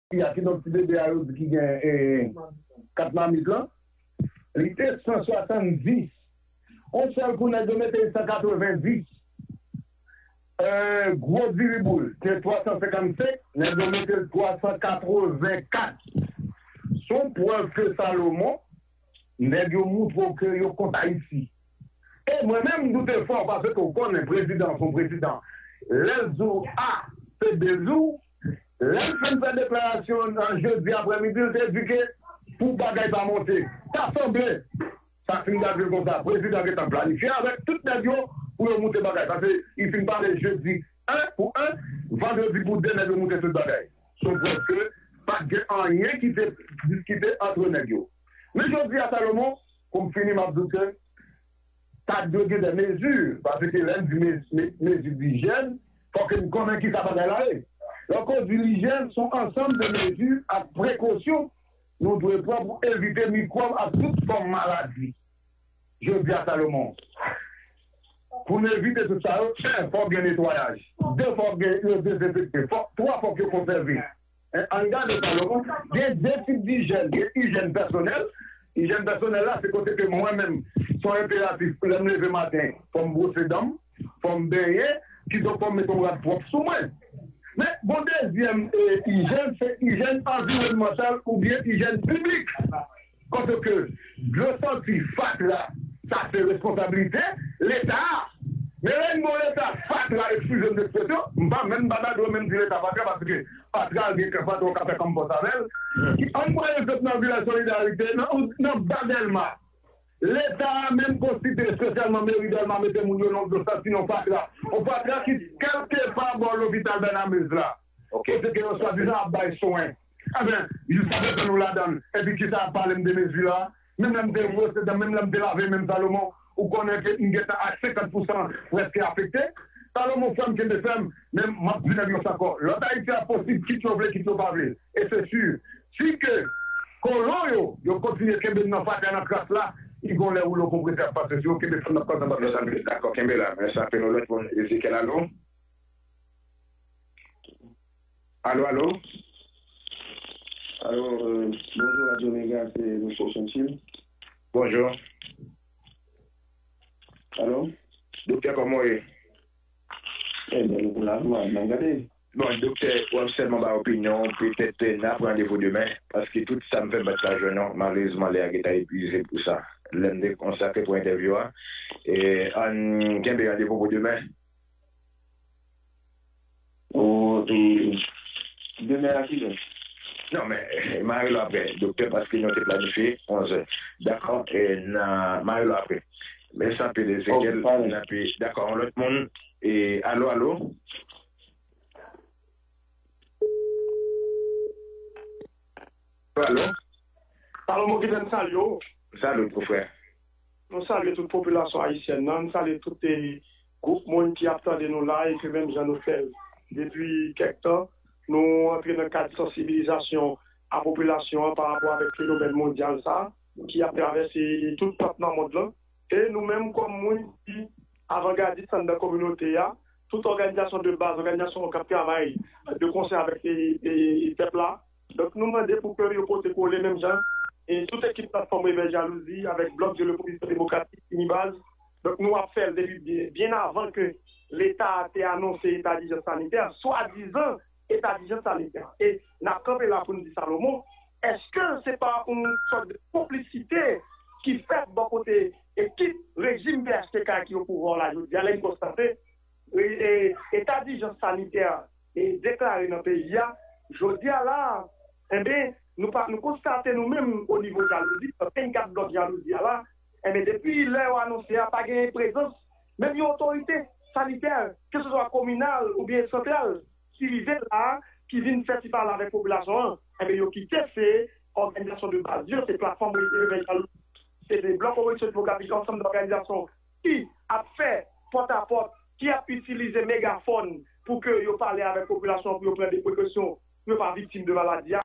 Fi a, kidonk ti bebe a yo di ki gen eh, kat mamit lan, li te san swasanndis. On sèl kou nèg yo mete l san katrevenndis. Eh, gwo diriboul te twa san senkannsenk, nèg yo mete l twa san katrevenkat. Se yon prèv ke Salomon, nèg yo moutre w ke yo kont Ayiti. E mwen menm, m doute fò, paske w konnen prezidan se yon prezidan. Lè l di w A, se B l di w. Lè l fin fè deklarasyon nan jedi aprèmidi, l te di ke pou bagay pa monte. Ta sanble, sa fin gade l konsa, prezidan gentan planifye avèk tout nèg yo pou yo moute bagay. Paske li fin pale jedi en pou en, vandredi pou de, nèg yo moute tout bagay. Se yon prèv ke pa t gen anyen ki te diskite ant nèg yo. Men jodi a, Salomon, pou m fini, m ap di w ke ta dwe gen de mezi, paske lè n di me- me- mezi dijyèn, fòk n konnen kisa bagay la ye. Lè w di lijyèn, se yon ansanm de mezi ak prekosyon nou dwe pran pou evite mikwòb ak tout fòm maladi. Jodi a, Salomon, pou n evite tout sa yo, en, fòk gen netwayaj. De, fòk gen yo dezenfekte. Fòk, twa, fòk yo konsève. En, ann gade, Salomon, gen de tip dijyèn. Gen ijyèn pèsonèl. Ijyèn pèsonèl la, se kote ke mwen menm, se yon enperatif. Lè m leve maten, fò m bwose dan m, fò m benyen, kidonk fò m mete yon rad pwòp sou mwen. Men, gon dezyèm eh, ijyèn, se ijyèn anviwònmantal oubyen ijyèn piblik. Paske dlo sòti, fatra, sa se responsabilite Leta a. Men lè n bon Leta fatra, eskize m de ekspresyon, m pa menm pa ta dwe menm di Leta fatra, paske fatra gen fatra w ka fè kòm pòs avè l. Ann pran egzanp nan vilaj Solidarite, nan, nan ba Dèlma. Leta a menm konstitye espesyalman meri Dèlma, mete moun yo nan dlo sòti, nan fatra. Yon fatra ki kèlkepa bò lopital Bènamez la. Kote ke yo swadizan ap bay swen. Enben, jis ap tann nou ladan l. Epi kisa ap pale m de mezi la? Menm lè m te brose dan, menm lè m te lave men m, Salomon, ou konnen ke m gentan ak senkant pousan prèske afekte. Salomon, frè m, kenbe fèm, men m ap vin ak yon sa ankò. Lòt Ayiti a posib, kit yo vle, kit yo pa vle. E se si, si ke kolon yo, yo kontinye kenbe n nan fatra, nan kras la, i gon lè woulo konpresè ap pase sou yo, kenbe fèm, n ap kòz anba pye sa. Dakò, kenbe la. Mèsi anpil. Lòt moun, Ezekiel, alo? Alo, alo? Alo, euh, bonjou, Radio Mega, se mesye Chantil. Bonjou. Alo? Doktè, kòman w ye? Enben, nou la, nou ap gade. Bon, doktè, w ap sèlman bay opinyon w, petèt n ap randevou demen, paske tout sa m fè m pa t ka jwenn w, malerezman lè a gentan epuize pou sa. Lè m te konsakre pou entèvyou a, e, ann kenbe randevou pou demen. O, e, demen a kilè? Non, men, eh, m a rele w apre, doktè, paske nou te planifye onzè. Dakò, e, n a, m a rele w apre. Mèsi anpil, Ezekiel. N ape, dakò, yon lòt moun. E, alo, alo? Alo? Salomon, kite m salye w. Salut, mon frè. Nou salye tout popilasyon ayisyèn nan, nou salye tout, eh, gwoup moun ki ap tande nou la e ke menm jan nou fè l depi kèk tan, nou antre nan kad sansibilizasyon a popilasyon an pa rapò avèk fenomèn mondyal sa a ki ap travèse tout pant nan mond lan. E nou menm kòm moun ki avangadis anndan kominote a, tout òganizasyon de baz, òganizasyon k ap travay de konsè avèk, e, e, e pèp la, Donk, nou mande pou ke yo pote kole menm jan. E tout ekip Platfòm Revèy Jalouzi avèk Bloc de l'Opposition Démocratique, Unibaz. Donk, nou ap fè l depi byen, byen avan ke Leta a te anonse eta dijans sanitè, swadizan eta dijans sanitè. E n ap kanpe la pou n di Salomon, èske se pa yon sòt de konplisite ki fèt bò kote ekip rejim P H T K ki o pouvwa la jodi a, lè n konstate e, e, eta dijans sanitè, e, deklare nan peyi a, jodi a la, enben, nou pa, nou konstate nou menm o nivo jalouzi, nan vennkat blòk jalouzi a la, enben, depi lè yo anonse a, pa genyen prezans menm yon otorite sanitè, keseswa kominal oubyen santral, ki rive la, ki vin fè ti pale avèk popilasyon an, enben, yo kite se òganizasyon de baz yo, se Platfòm Revèy Jalouzi, se de Bloc Opposition Démocratique, ansanm dòganizasyon ki ap fè pòtapòt, ki ap itilize megafòn pou ke yo pale avèk popilasyon an, pou yo pran de prekosyon, pou yo pa viktim de maladi a.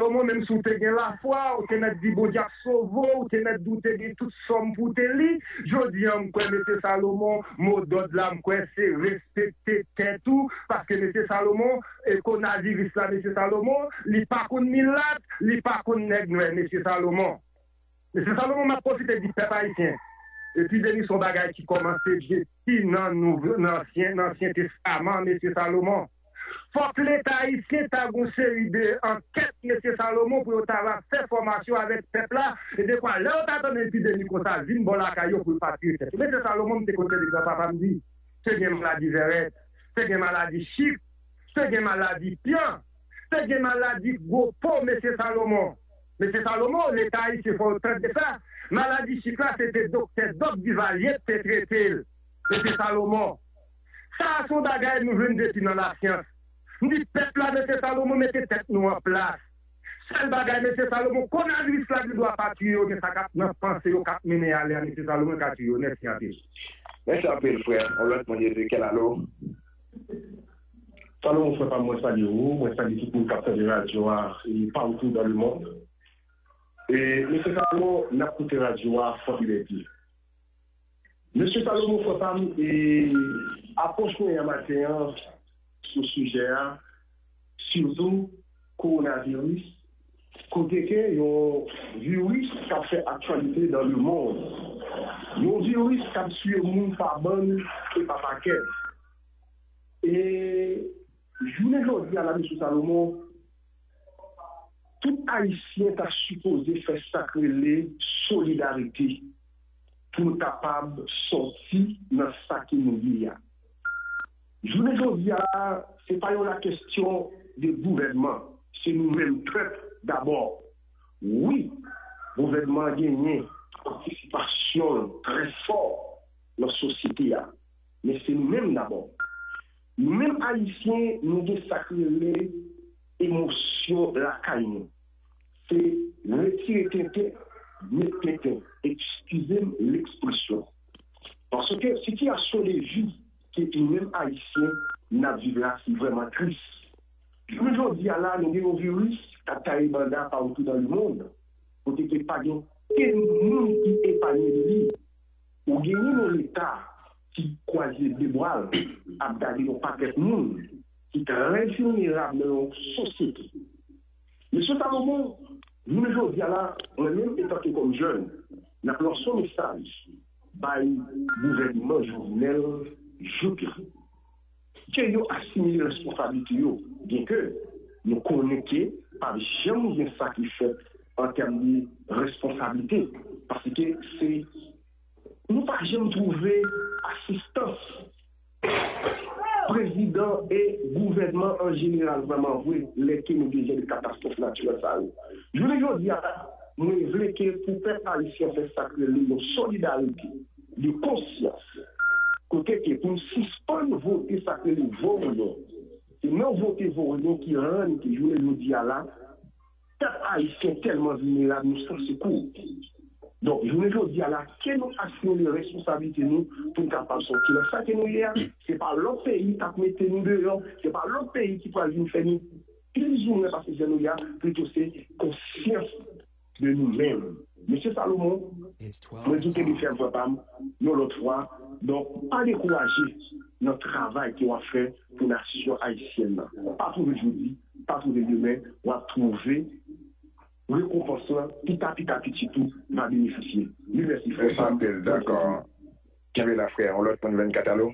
Salomon, menm si w te gen lafwa, ou te mèt di Bondye ap sove w, ou te mèt di w te gen tout sòm pou w te li. Jodi a, m kwè, mesye Salomon, modòd la, m kwè, se respekte tèt ou, paske, mesye Salomon, e konaviris la, mesye Salomon, li pa konn milat, li pa konn nèg nwè, mesye Salomon. Mesye Salomon, m ap pwofite di pèp ayisyen, epidemi se yon bagay ki kòmanse depi nan Nouvo, nan Ansyen, nan Ansyen Testaman, mesye Salomon. Fòk Leta ayisyen ta gon seri de ankèt, mesye Salomon, pou yo ta va fè fòmasyon avèk pèp la, e dekwa lè yo ta tande epidemi konsa vin bò lakay yo pou yo pa tiye tèt yo. Mesye Salomon, m te konn tande granpapa m di, te gen maladi vèrèt, te gen maladi chik, te gen maladi pyan, te gen maladi gwo po, mesye Salomon. Mesye Salomon, Leta ayisyen fò yo tande sa. Maladi chik la, se te doktè Dòk Divalye te trete l. Mesye Salomon, sa a se yon bagay nou jwenn depi nan lasyans. M di pèp la, mesye Salomon, mete tèt nou an plas. Sèl bagay, mesye Salomon, konaviris la gen dwa pa tiye yo, gen sa k ap nan panse yo k ap mennen ale a, mesye Salomon, ka tiye yo. Mèsi anpil. Mèsi anpil, frè. Yon lòt moun, Ezekyèl, alo? Salomon, frè pa m, mwen salye ou. Mwen salye tout moun k ap tande radyo a, e, partou dans le monde. E, mesye Salomon, n ap koute radyo a, fò ilè di. Mesye Salomon, frè pa m, e, apwòch mwen an maten an sou sijè a, sitou kowonaviris, kote ke yon viris k ap fè aktyalite dans le monde. Yon viris k ap tiye moun pa bann e pa pakèt. E jounen jodi a la, mesye Salomon, tout Ayisyen ta sipoze fè sa k rele solidarite pou n kapab sòti nan sa ke nou ye a. Jounen jodi a la, se pa yon lakestyon de gouvènman, se nou menm pèp dabò. Wi, gouvènman an genyen patisipasyon l trè fò nan sosyete a, men se nou menm dabò. Nou menm Ayisyen, nou gen sa k rele emosyon lakay nou. Se retire tenten, met tenten. Eskize m lekspresyon. Paske sitiyasyon de vi ke nou menm Ayisyen n ap viv la, se vrèman tris. Jounen jodi a la, nou gen yon viris k ap taye banda partou dans le monde, kote ke pa gen okenn moun ki epanye de li. Ou genyen yon Leta ki kwaze de bra l, ap gade yon pakèt moun ki trè vilnerab nan yon sosyete. Mesye Salomon, jounen jodi a la, mwen menm, etanke kòm jèn, n ap lanse yon mesaj bay gouvènman Jovenel Jouthe la. Ke yo asimile responsablite yo, byenke nou konnen ke p ap janm gen sa ki fèt an tèm de responsablite, paske se, nou pa janm twouve asistans prezidan e gouvènman an jeneral vrèman vre lè ke nou gen jan de katastwòf natirèl sa yo. Jounen jodi a, mwen vle ke pou pèp ayisyen fè sa k rele yon solidarite de konsyans, kote ke pou n sispann vote sa k rele voye. Se nan vote voye ki rann ke jounen jodi a la, pèp ayisyen tèlman vilnerab, nou san sekou. Donk, jounen jodi a la, ke nou asime responsablite nou pou n kapab sòti nan sa ke nou ye a. Se pa lòt peyi k ap mete nou deyò, se pa lòt peyi ki pral vin fè nou plizoumwen pase jan nou ye a, pito se konsyans de nou menm. Mesye Salomon, mwen di w te byen fè frè pa m, yon lòt fwa. Donk, pa dekouraje nan travay ke w ap fè pou nasyon ayisyèn nan. Pa twouve jodi, pa twouve demen, w ap twouve rekonpans lan, pita pita pitit ou va benefisye. Mil mèsi, frè. Mèsi anpil, dakò. Kenbe la, frè. On lòt moun vennkat, alo?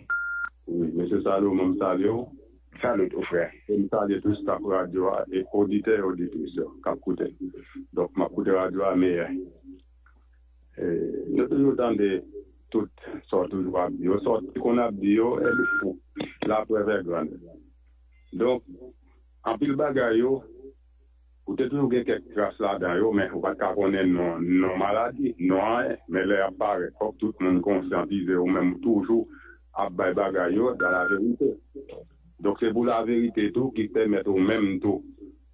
Wi, mesye Salomon, m salye w. Salut, ou frè. E m salye tout staf radyo a e oditè e oditris yo k ap koute. Donk, m ap koute radyo a meyè. E, nou toujou tande tout sa w toujou ap di yo. Sa w te konn ap di yo, e li fou. La preuve est grande. Donk, anpil bagay yo, ou te toujou gen kèk tras ladan yo, men ou pa t ka konnen non, non maladi, non anyen. Men lè y ap parèt, fòk tout moun konsyantize, ou menm ou toujou ap bay bagay yo dans la vérité. Donk, se pou laverite tou ki pèmèt ou menm tou,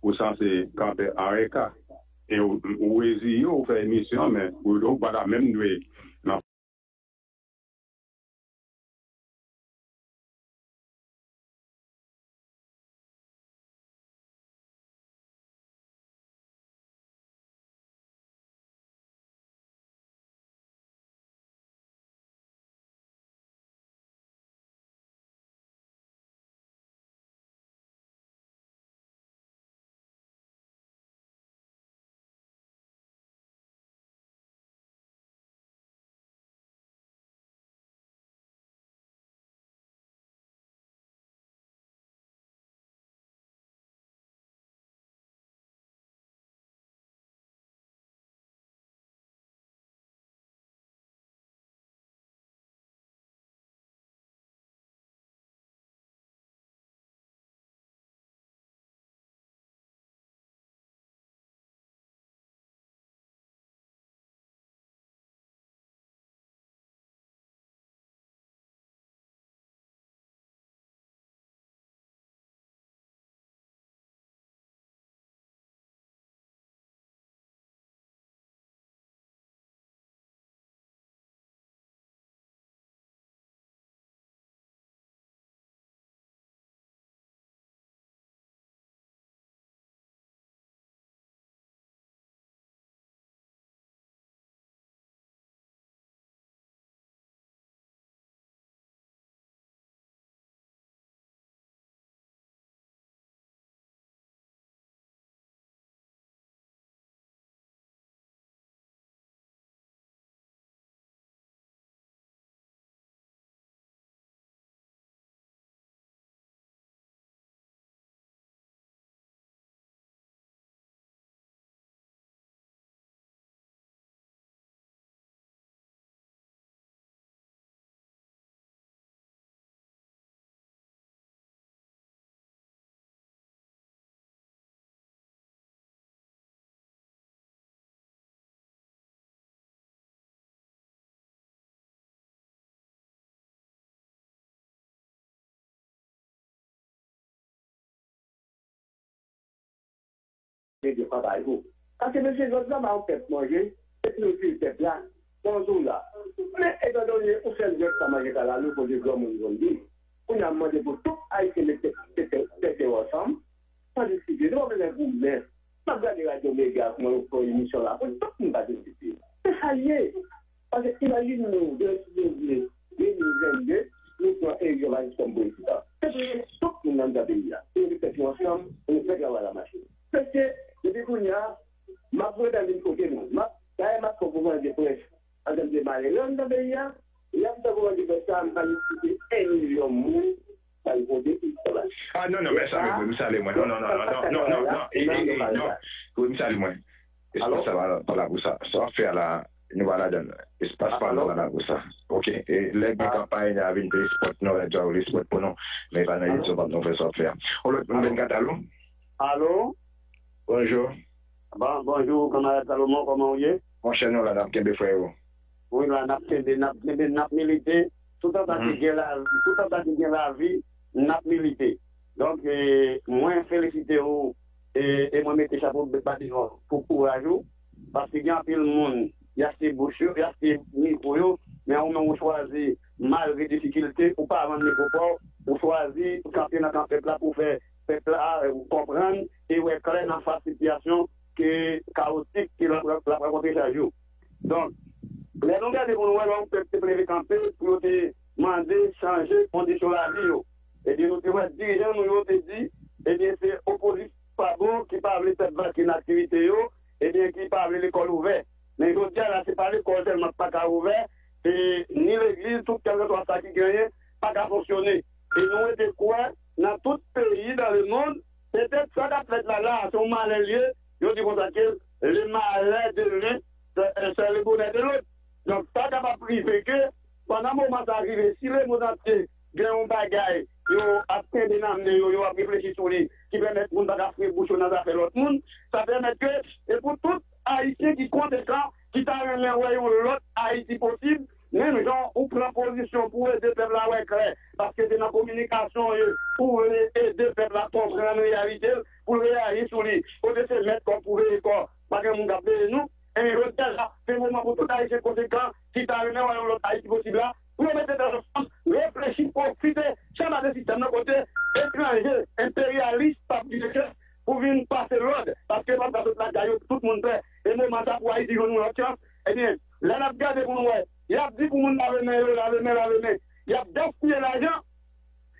ou sanse kanpe an reka. E ou, ou reziye, ou fè emisyon, men ou, ou pa ta menm dwe nan rete pa kay ou. Paske mesye, lòt la ba yon pèp manje, epi yo tiye pèp la, nan jou la. Men, etandone ou sèl nèg pa manje kalalou, kote granmoun konn viv. Kounye a m mande pou tout Ayisyen met tèt, tèt, tèt, tèt yo ansanm, san diskite. Nou pa bezwen goumen. M ap gade Radyo Mega, kòman yo fè emisyon la, pou tout moun patisipe. Se sa l ye. Paske imajine nou, de, de, de, de mil vennde, nou pran eleksyon majistra kòm prezidan. Se pou nou tout moun nan peyi a. Pou nou met tèt nou ansanm, pou nou fè travay la mache. Mesye, depi kounye a, m ap voye dan vin kote nou. M ap, dayè, m ap fè konferans de près an tèm de malere anndan peyi a. Y ap fè konferans de près sa, m pa nesesite en milyon moun k al vote pou travay. Ah, non, non, men sa, men, men, m salye mwen. Non, non, non, non, non, non, non, non, eh, eh, eh, non. Wi, m salye mwen. Espas sa pa, pa la pou sa. Sa w ap fè a la, nou pa ladan l. Espas pa nou pa la pou sa. Ok. E lè gen kanpay, n a vin peye spòt, nou, lè djòl li spòt pou nou. Men pa nan YouTube, nou fè sa w ap fè a. On lòt moun, vennkat, alo? Alo? Bonjou. Bon, bonjou, kanmarad Salomon, kòman w ye? Monchè, nou la, n ap kenbe, frè yo. Wi, la, n ap kenbe, n ap kenbe, n ap milite. Toutan ki gen lavi, toutan ki gen lavi, n ap milite. Donk, e, mwen felisite w, e, e mwen mete chapo ba devan pou kouraj ou, paske gen anpil moun, y achte bouch yo, y achte mikwo yo, men ou menm ou chwazi, malgre difikilte, ou pa vann mikwo pa w, ou chwazi kanpe nan kan pèp la pou fè pèp la, e, konprann e wè klè nan fas sitiyasyon ke kawotik ke l ap, l ap rankontre chak jou. Donk, lè nou gade pou nou wè lè yon pèp te leve kanpe pou yo te mande chanje kondisyon lavi yo, ebyen, nou te wè dirijan nou yo te di, ebyen, se opozisyon pa bon ki pa vle pèp vankye nan aktivite yo, ebyen, ki pa vle lekòl ouvè. Men jodi a la, se pa lekòl sèlman k pa ka ouvè, e ni legliz, tout kèlkeswa sa ki genyen, pa ka fonksyone. E nou rete kwè nan tout peyi dans le monde, petèt sa k ap fèt la, la, se yon malè l ye, yo di konsa ke le malheur de l'un, c'est, c'est le bonheur de l'autre. Donk, sa kapab rive ke, pandan moman sa a rive, si lemonn antye gen yon bagay, yo ap kenbe nan men yo, yo ap reflechi sou li, ki pèmèt moun pa ka fre bouch yo nan zafè lòt moun, sa pèmèt ke, e pou tout Ayisyen ki konsekan, ki ta renmen wè yon lòt Ayiti posib, menm jan ou pran pozisyon pou ede pèp la wè klè, paske se nan kominikasyon w ye, pou w vle ede pèp la konprann reyalite l, pou l reyaji sou li, kote se mèt kò pou veye kò, pa gen moun k ap veye nou, e jodi a la, se moman pou tout Ayisyen konsekan, ki ta renmen wè yon lòt Ayiti posib la, pou yo mete tèt ansanm, reflechi, pwofite, chama de sistèm nan kote etranje, enperyalis, p ap di de kè, pou vin pase lòd, paske yo p ap ka sot lakay yo, tout moun pè. E moman sa pou Ayiti jwenn yon lòt chans, ebyen, lè n ap gade pou nou wè, y ap di pou moun lave men yo, lave men, lave men. Y ap gaspiye lajan,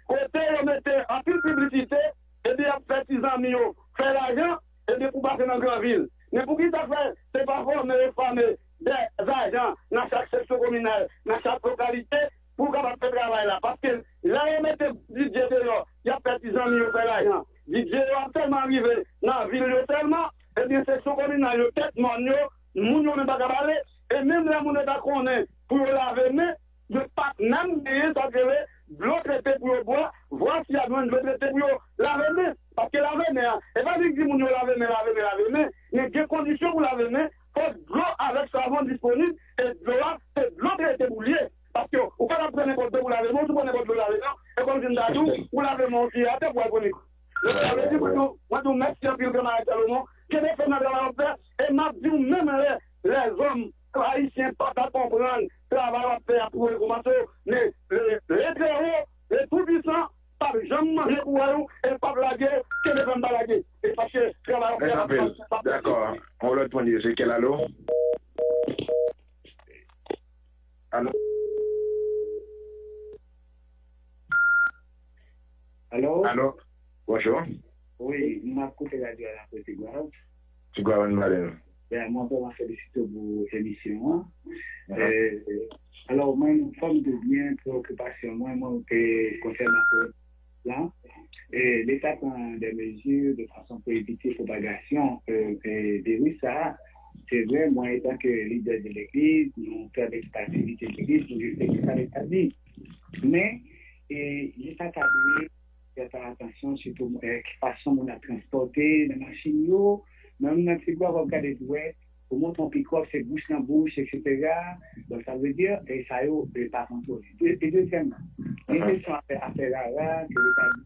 kote yo mete anpil piblisite, ebyen, y ap fè ti zanmi yo fè lajan, ebyen, pou pase nan gran vil. Men poukisa fè se pa fòme e fòme dè ajan nan chak seksyon kominal, nan chak lokalite, pou kapab fè travay la. Paske lè yo mete D J deyò, y ap fè ti zanmi yo fè lajan. D J yo ap tèlman rive nan vil yo tèlman, ebyen, seksyon kominal yo, tèt mòn yo, moun yo menm pa ka pale. E menm lè moun yo ta konnen pou yo lave men, yo p ap menm genyen sa k rele dlo trete pou yo bwè, vwasi y ap jwenn dlo trete pou yo lave men. Paske lave men an, e pa jis di moun yo lave men, lave men, lave men, men gen kondisyon pou lave men, fòk dlo avèk savon disponib, e dlo a, se dlo trete pou l ye. Paske ou pa t ap pran nenpòt dlo pou lave men, ou sou pran nenpòt dlo lave men, e kòmsi m ta di w, ou lave men w sou atè pou al pran mikwòb. Donk, sa vle di, mwen di w, mwen di w mèsi anpil, kanmarad Salomon, kenbe fèm nan travay w ap fè, e m ap di w menm lè, lèzòm ayisyen pa ta konprann travay w ap fè a pou rekòmanse w, men le, le Trèwo, le Toupwisan, p ap janm manje kouraj ou, e l p ap lage w, kenbe fèm pa lage. E paske travay w ap fè a p ap, p ap. Dakò. On lòt moun, Ezekiel, alo? Alo? Alo? Alo? Bonjou. Wi, m ap koute radyo a la kote Gwav. Ti Gwav, ann pale nou. Ben, mwen vrèman felisite w pou emisyon an. Alò, mwen, fò m di w byen, preokipasyon mwen, mwen, te konsènan kowòd lan, e Leta pran de mezi de fason pou evite pwopagasyon, e, e, viris sa a. Se vre, mwen, antanke lidè de legliz, nou fè bèl aktivite legliz, nou respekte sa Leta di. Men, e, Leta ta dwe fè atansyon, sitou, e, ki fason moun ap transpòte nan machin yo, menm nan ti bwa, w ap gade pou wè, ou monte yon pikòp, se bouch nan bouch, etsetera. Donk, sa vle di, e sa yo, e pa kontwole. E, e dezyèmman, gen kesyon afè, afè rara, ke Leta di,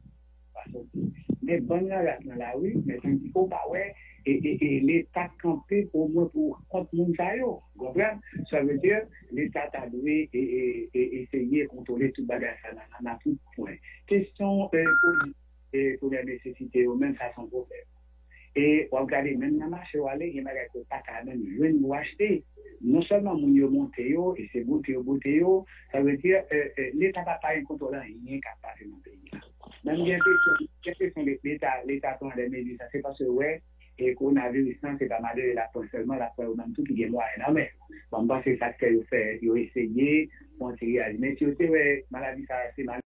pa sòti. Gen bann rarat nan lari, men tandike w pa wè e, e, e Leta kanpe omwen pou kont moun sa yo. Ou konprann? Sa vle di, Leta ta dwe e, e, e, eseye kontwole tout bagay sa nan, nan, nan tout pwen. Kesyon e, pwodui e, premyè nesesite yo, menm sa se yon pwoblèm. E w ap gade, menm nan mache w ale, gen bagay ke w pa ka menm jwenn pou w achte. Non sèlman moun yo monte yo, e se boute yo boute yo, sa vle di, e, e, Leta pa, pa gen kontwòl anyen k ap pase nan peyi a. Menm gen enpresyon, gen enpresyon Leta, Leta pran de mezi sa, se paske yo wè, e kowonaviris lan, se pa malere l ap pran sèlman, l ap pran yo menm tou ki gen mwayen nan men. Bon, m panse sa k fè yo fè, yo eseye, fè yon ti reyaji. Men si yo te wè maladi sa, se malere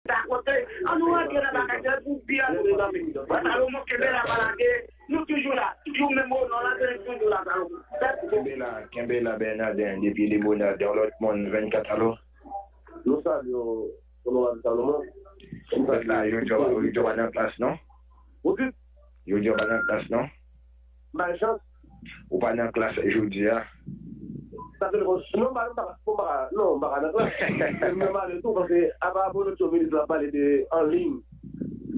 Sa kote, ann nou rantre nan bagay sa pou byen. Wè Salomon, kenbe la, pa lage. Nou toujou la. Toujou menm o non la, se nou toujou la, Salomon. Kenbe la, kenbe la, Bènaden, depi Limonad, yon lòt moun, vennkat, alo. Nou salye w, Onorab Salomon. Ou fèt la, yo di w pa nan klas, non? Ou di? Yo di w pa nan klas, non? Bay chans. Ou pa nan klas jodi a? Sa telefòn, non, m pa, m pa, m pa, non, m pa ka nan klas. Men m ale tou, paske apa Bonotto minis la pale de an liy.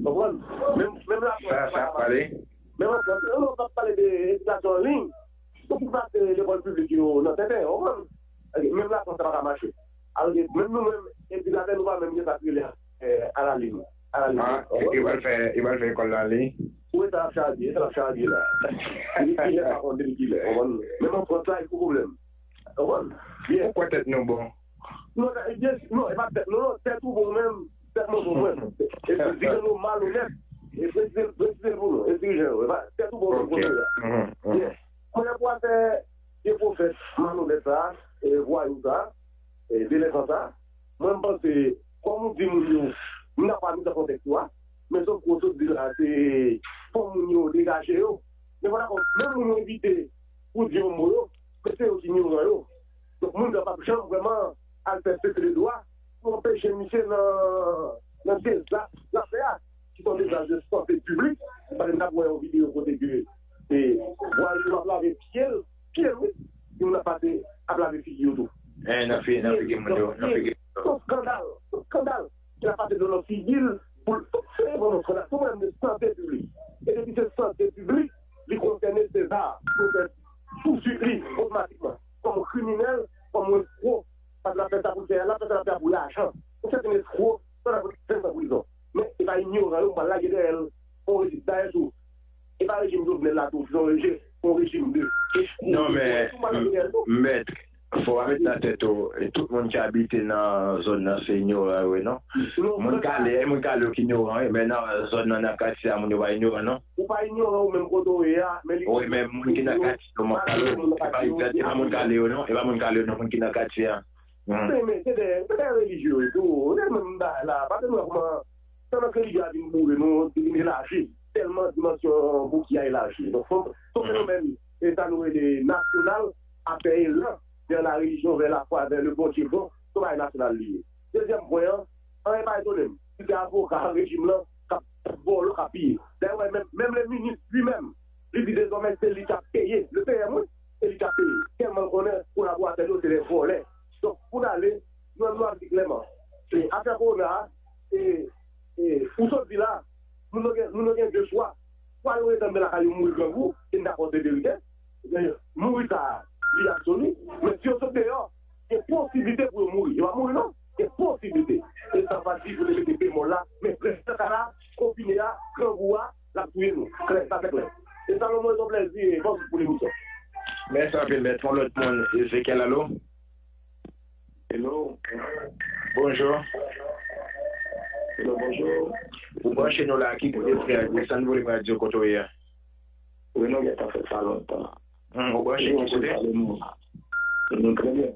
Konprann? Menm, menm laprès, sa, sa pale? Menm an Frans, non, non, p ap pale de edikasyon an liy. Donk, pou pase lekòl piblik yo nan tenten, w konprann? Menm laprès, sa pa ka mache. Alò ke menm nou menm, edikatè, nou pa menm gen sa k rele, eh, alalin. Alalin. Ah, e, e pral fè, e pral fè lekòl la, li? Ou wè sa l ap chaje, sa l ap chaje la. Depi kilè, pa konn depi kilè, w konprann? Menm an Frans la, e gwo pwoblèm. W konprann? Byen. Ou kwè tèt nou bon? Non, e byen, non, e pa tèt nou, non, tèt ou bon menm, tèt mwen bon mwen. E dirijan nou malonèt. E presize, presize l pou nou, e dirijan yo, e pa tèt ou bon menm kote a. Byen. Kounye a pou afè vye pwofèt malonèt sa, e vwayou sa, e delenkan sa, mwen m panse, kòm ou di moun yo, m dakò a miz an kontèks ou a, men sòf ke w sot di la, se fò moun yo degaje yo. Men fò dakò, menm moun yo envite pou di yon mo yo, men se yo ki nyoran yo. Donk, moun yo p ap janm vrèman al fè sese de dwa pou anpeche misye nan, nan dezas l ap fè a, ki se yon dezas de sante piblik, paske m t ap wè yon videyo kote ke, e, vwayou ap lave pye l, pye l, wi, yon ap pase ap lave figi yo tou. E, nan fi, nan figi moun yo, nan figi moun yo. Se yon eskandal, se yon eskandal. Ki ap pase dlo nan figi l, pou l, se vrèman yon eskandal. Se yon pwoblèm de sante piblik. E depi se sante piblik, li konsène Seza, li konsène tout suit li otomatikman. Mèt, fò w met nan tèt ou, e tout moun ki abite nan zòn nan se inyoran yo ye, non. Moun kale, e moun kale yo ki inyoran, wi, men nan zòn nan, nan katye a, moun yo pa inyoran, non. Ou pa inyoran, ou menm kote w ye a, men li... Wi, men moun ki nan katye yo, moun kale yo, e pa egzat, e pa moun kale yo, non, e pa moun kale yo, non, moun ki nan katye a. Men, men, se de, se de relijye yo ye tou, se menm bagay la, pa tèlman kòman, tèlman ke relijye a vin boure nou, li vin elaji, tèlman dimansyon bouki a elaji. Donk, se yon, se yon fenomèn, e sa nou rele nasyonal, a fè elan vers la religion, vers la foi, vers le Bondye bon, se yon bagay nasyonal li ye. Dezyèm pwen an, anyen pa etone m, si se avoka rejim lan k ap vòlò, k ap piye. Dayè, w wè, menm, menm le minis li menm, li di dezòmè se li k ap peye, le P M, wi, se li k ap peye. Tèlman l konnen kolaboratè l yo se de vòlè. Donk, pou n ale, nou, nou ap di klèman, se afè kowona a, e, e, ou sot di la, moun yo gen, moun yo gen de chwa. Swa yo rete anndan lakay yo mouri grangou, e n dakò se verite, men mouri sa a, li ap soni, men si yo sot deyò, gen posiblite pou yo mouri. Yo pa mouri non, gen posiblite. E sa pa di pou te mete bemòl la, men prensip sa la, konfine a, grangou a, l ap touye nou. Klè, sa trè klè. E Salomon, se yon plèzi, e bòn pou lemisyon. Mèsi anpil, mèt. Yon lòt moun, Ezekiel, alo? Hello. Bonjou. Hello, bonjou. Ou branche nou la, ki kote frè, desann volim radyo kote w ye a. Wi, nou gentan fè sa lontan. Hmm, ou branche ki kote? Nou trè byen.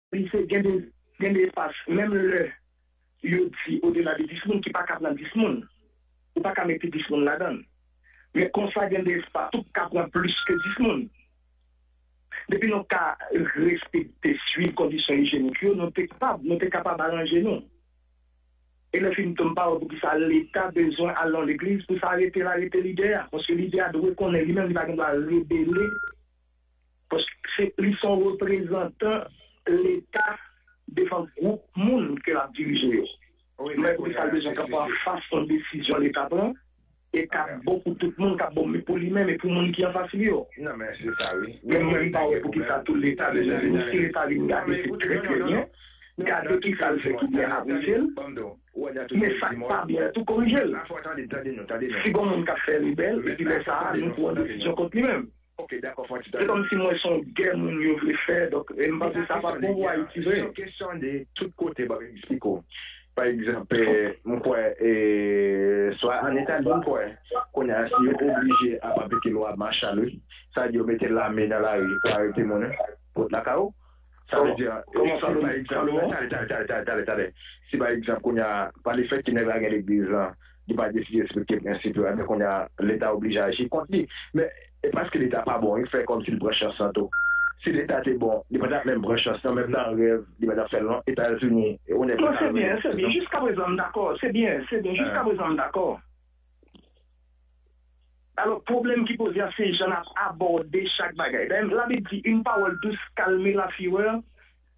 Li se gen de, gen de espas, menm lè yo di odela de dis moun ki pa ka pran dis moun, ou pa ka mete dis moun ladan l. Men konsa gen de espas ou ka pran plis ke dis moun. Depi nou ka respekte, swiv kondisyon ijyenik yo, nou te kapab, nou te kapab aranje nou. E lè fini tou, m pa wè poukisa Leta bezwen al nan legliz pou sa rete la, rete lidè a. Paske lidè a dwe konnen li menm li pa gen dwa rebele. Paske se, li se yon reprezantan Leta devan gwoup moun ke l ap dirije yo. M wè poukisa l bezwen kanpe anfas yon desizyon Leta pran. E k ap bon pou tout moun, k ap bon pou li menm e pou moun ki anfas li yo. Non, men se sa, wi. Men mwen, m pa wè poukisa tou Leta bezwen vini. Si Leta vin gade, se trè, trè byen. Gade ki sa l fè ki byen, apresye l. Men sa k pa byen tou, korije l. Si gon moun k ap fè rebèl, epi lè sa a, nou pran desizyon kont li menm. Se kòmsi mwen se yon gè moun yo vle fè, donk, e m panse sa p ap bon pou Ayiti vre. egzanp, eh, m kwè, eh, swa ann Itali, m kwè, kounye a, si yo oblije ap aplike lwa Marshall, wi, sa vle di yo mete lame nan lari pou arete moun, wi, pou lakay ou. Sa vle di, eh, si pa egzanp, tande, tande, tande, tande, tande, tande. Si pa egzanp, kounye a, pa lefètke nèg la gen legliz lan, li pa deside respekte prensip yo, ebyen, kounye a, Leta oblije aji kont li. Men, e paske Leta pa bon, li fè kòmsi li pran chans lan tou. Si Leta te bon, li pa t ap menm pran chans lan, menm nan rèv, li pa t ap fè l non. Etazini, e ou nèg. Non, se byen, se byen. Jiskaprezan, m dakò. Se byen, se byen. Jiskaprezan, m dakò. Alò, pwoblèm ki poze a, se jan n ap abòde chak bagay. Dayè, Labib di, une parole douce calme la fureur,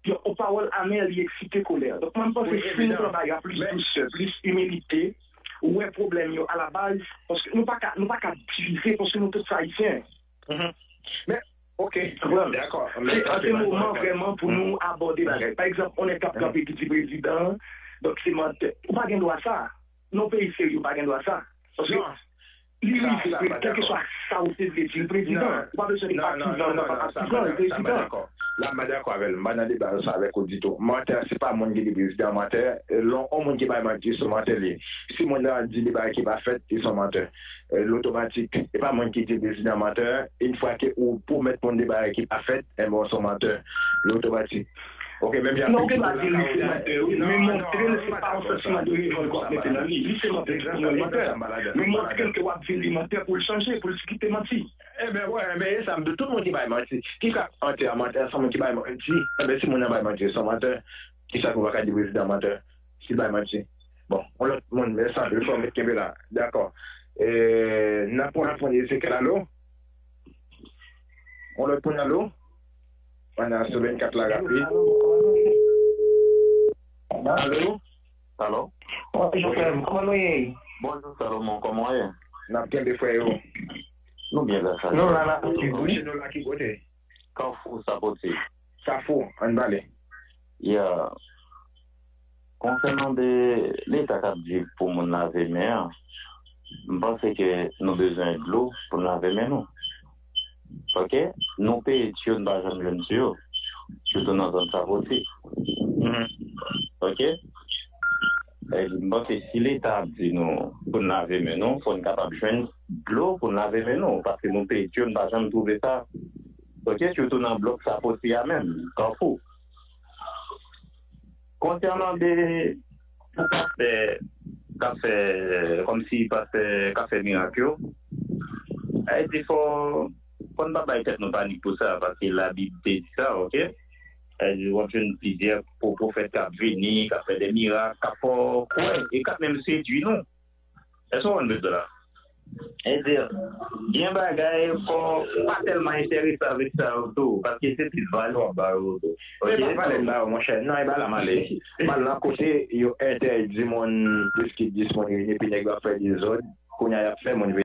yon pawòl amè, li eksite kolè. Donk, mwen, m panse si nou pran bagay la plis dousè, plis imilite, ou wè pwoblèm yo alabaz, paske nou pa ka, nou pa ka divize, paske nou tout se Ayisyen. Men, ok, dakò. Se an de moman vrèman pou nou abòde bagay. Pa egzanp, yon nèg k ap kanpe ki di prezidan, donk se mantè. Ou pa gen dwa sa. Nan yon peyi serye, ou pa gen dwa sa. Paske li rive, kèlkeswa sa ou te vle di, li prezidan. Ou pa bezwen de patizan, ou pa patizan, li prezidan. La, m pa dakò avè l. M pa nan deba sa avèk ou ditou. Mantè, se pa moun ki di prezidan mantè. Lè yon moun ki bay manti, se yon mantè li ye. Si moun nan di de bagay ki pa fèt, li se yon mantè. Lotomatik. E pa moun ki di prezidan mantè. Yon fwa ke ou pwomèt moun de bagay ki pa fèt, enben, ou se yon mantè. Lotomatik. Ok, menm jan. Non, ou gen dwa di l li se mantè, wi, men montre l se pa yon santiman de revòlt w ap mete nan li. Li se mantè, li se yon mantè. Men montre l ke w ap di l li mantè pou l chanje, pou l kite manti. Enben, wè, enben, e sa m di, tout moun ki bay manti, ki ka antre a mantè, se yon moun ki bay manti, enben, si moun nan bay manti, se yon mantè, kisa ke w pa ka di prezidan mantè, si l bay manti? Bon, yon lòt moun, men sa, l fò met kenbe la. Dakò. E, n ap pran, n ap pran Ezekiel, alo? Yon lòt moun, alo? Pandan sou vennkat la rapid. Alo? Alo? Bonjou, frè m. Kòman nou ye? Bonjou, Salomon. Kòman w ye? N ap kenbe, frè yo. Nou byen, grasa. Nou la, n ap viv, wi. Monchè, nou la ki kote? Kafou Sapoti. Kafou, ann pale. Ya. Konsènan de leta k ap di pou moun lave men an, m panse ke nou bezwen dlo pou n lave men nou. Ok? Nou peye tiyo, n pa janm jwenn tiyo. Sitou nan zòn Sapoti. Ok? E, m panse si leta ap di nou pou n lave men nou, fò n kapab jwenn dlo pou n lave men nou, paske nou peye tiyo, n pa janm twouve sa. Ok? Sitou nan blòk Sapoti a menm, Kafou. Konsènan de pou pastè k ap fè, kòmsi pastè k ap fè mirak yo, sa vle di fò, fò n pa bay tèt nou panik pou sa, paske Labib te di sa, ok? Sa vle di w ap jwenn plizyè pwo-, pwofèt k ap vini, k ap fè de mirak, k ap fè w kwè, e k ap menm sedui nou. Èske w konprann bezwen la? Sètadi, gen bagay fò pa tèlman enterese avèk sa yo tou, paske se plis valè w ap ba yo tou. Ok? Se pa valè m ba yo, monchè. Non, e pa la m ale. M al nan kote yo entèdi moun, plis ki dis moun reyini, epi nèg yo ap fè dezòd. Kounye a, y ap fè moun vini.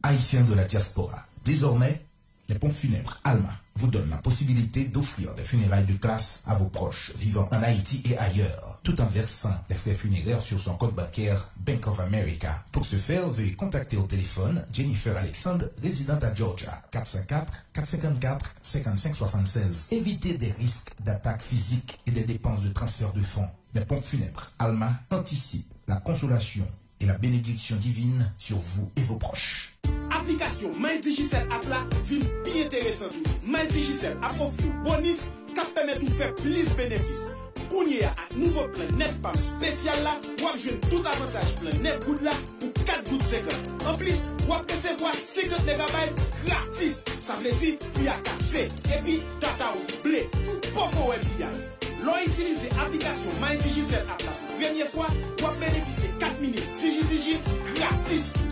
Haïtiens de la diaspora, désormais, les pompes funèbres Alma vous donnent la possibilité d'offrir des funérailles de classe à vos proches vivant en Haïti et ailleurs, tout en versant les frais funéraires sur son compte bancaire Bank of America. Pour ce faire, veuillez contacter au téléphone Jennifer Alexandre, résidente à Georgia, quatre cent quatre, quatre cent quatre, cinquante-cinq soixante-seize. Évitez des risques d'attaques physiques et des dépenses de transfert de fonds. Les pompes funèbres Alma anticipent la consolation et la bénédiction divine sur vous et vos proches. Aplikasyon My Digicel app la vin pi enteresan toujou. My Digicel ap ofri w bonis k ap pèmèt ou fè plis benefis. Kounye a, ak nouvo plan Net Pam espesyal la, w ap jwenn tout avantaj plan nèf goud la pou kat goud senkant. Anplis, w ap resevwa senkant megabayt gratis. Sa vle di, pri a kapse. Epi, data w ble. Ou poko wè pi a. Lè w itilize aplikasyon My Digicel app la pou premye fwa, w ap benefisye kat minit Digi Digi gratis tou.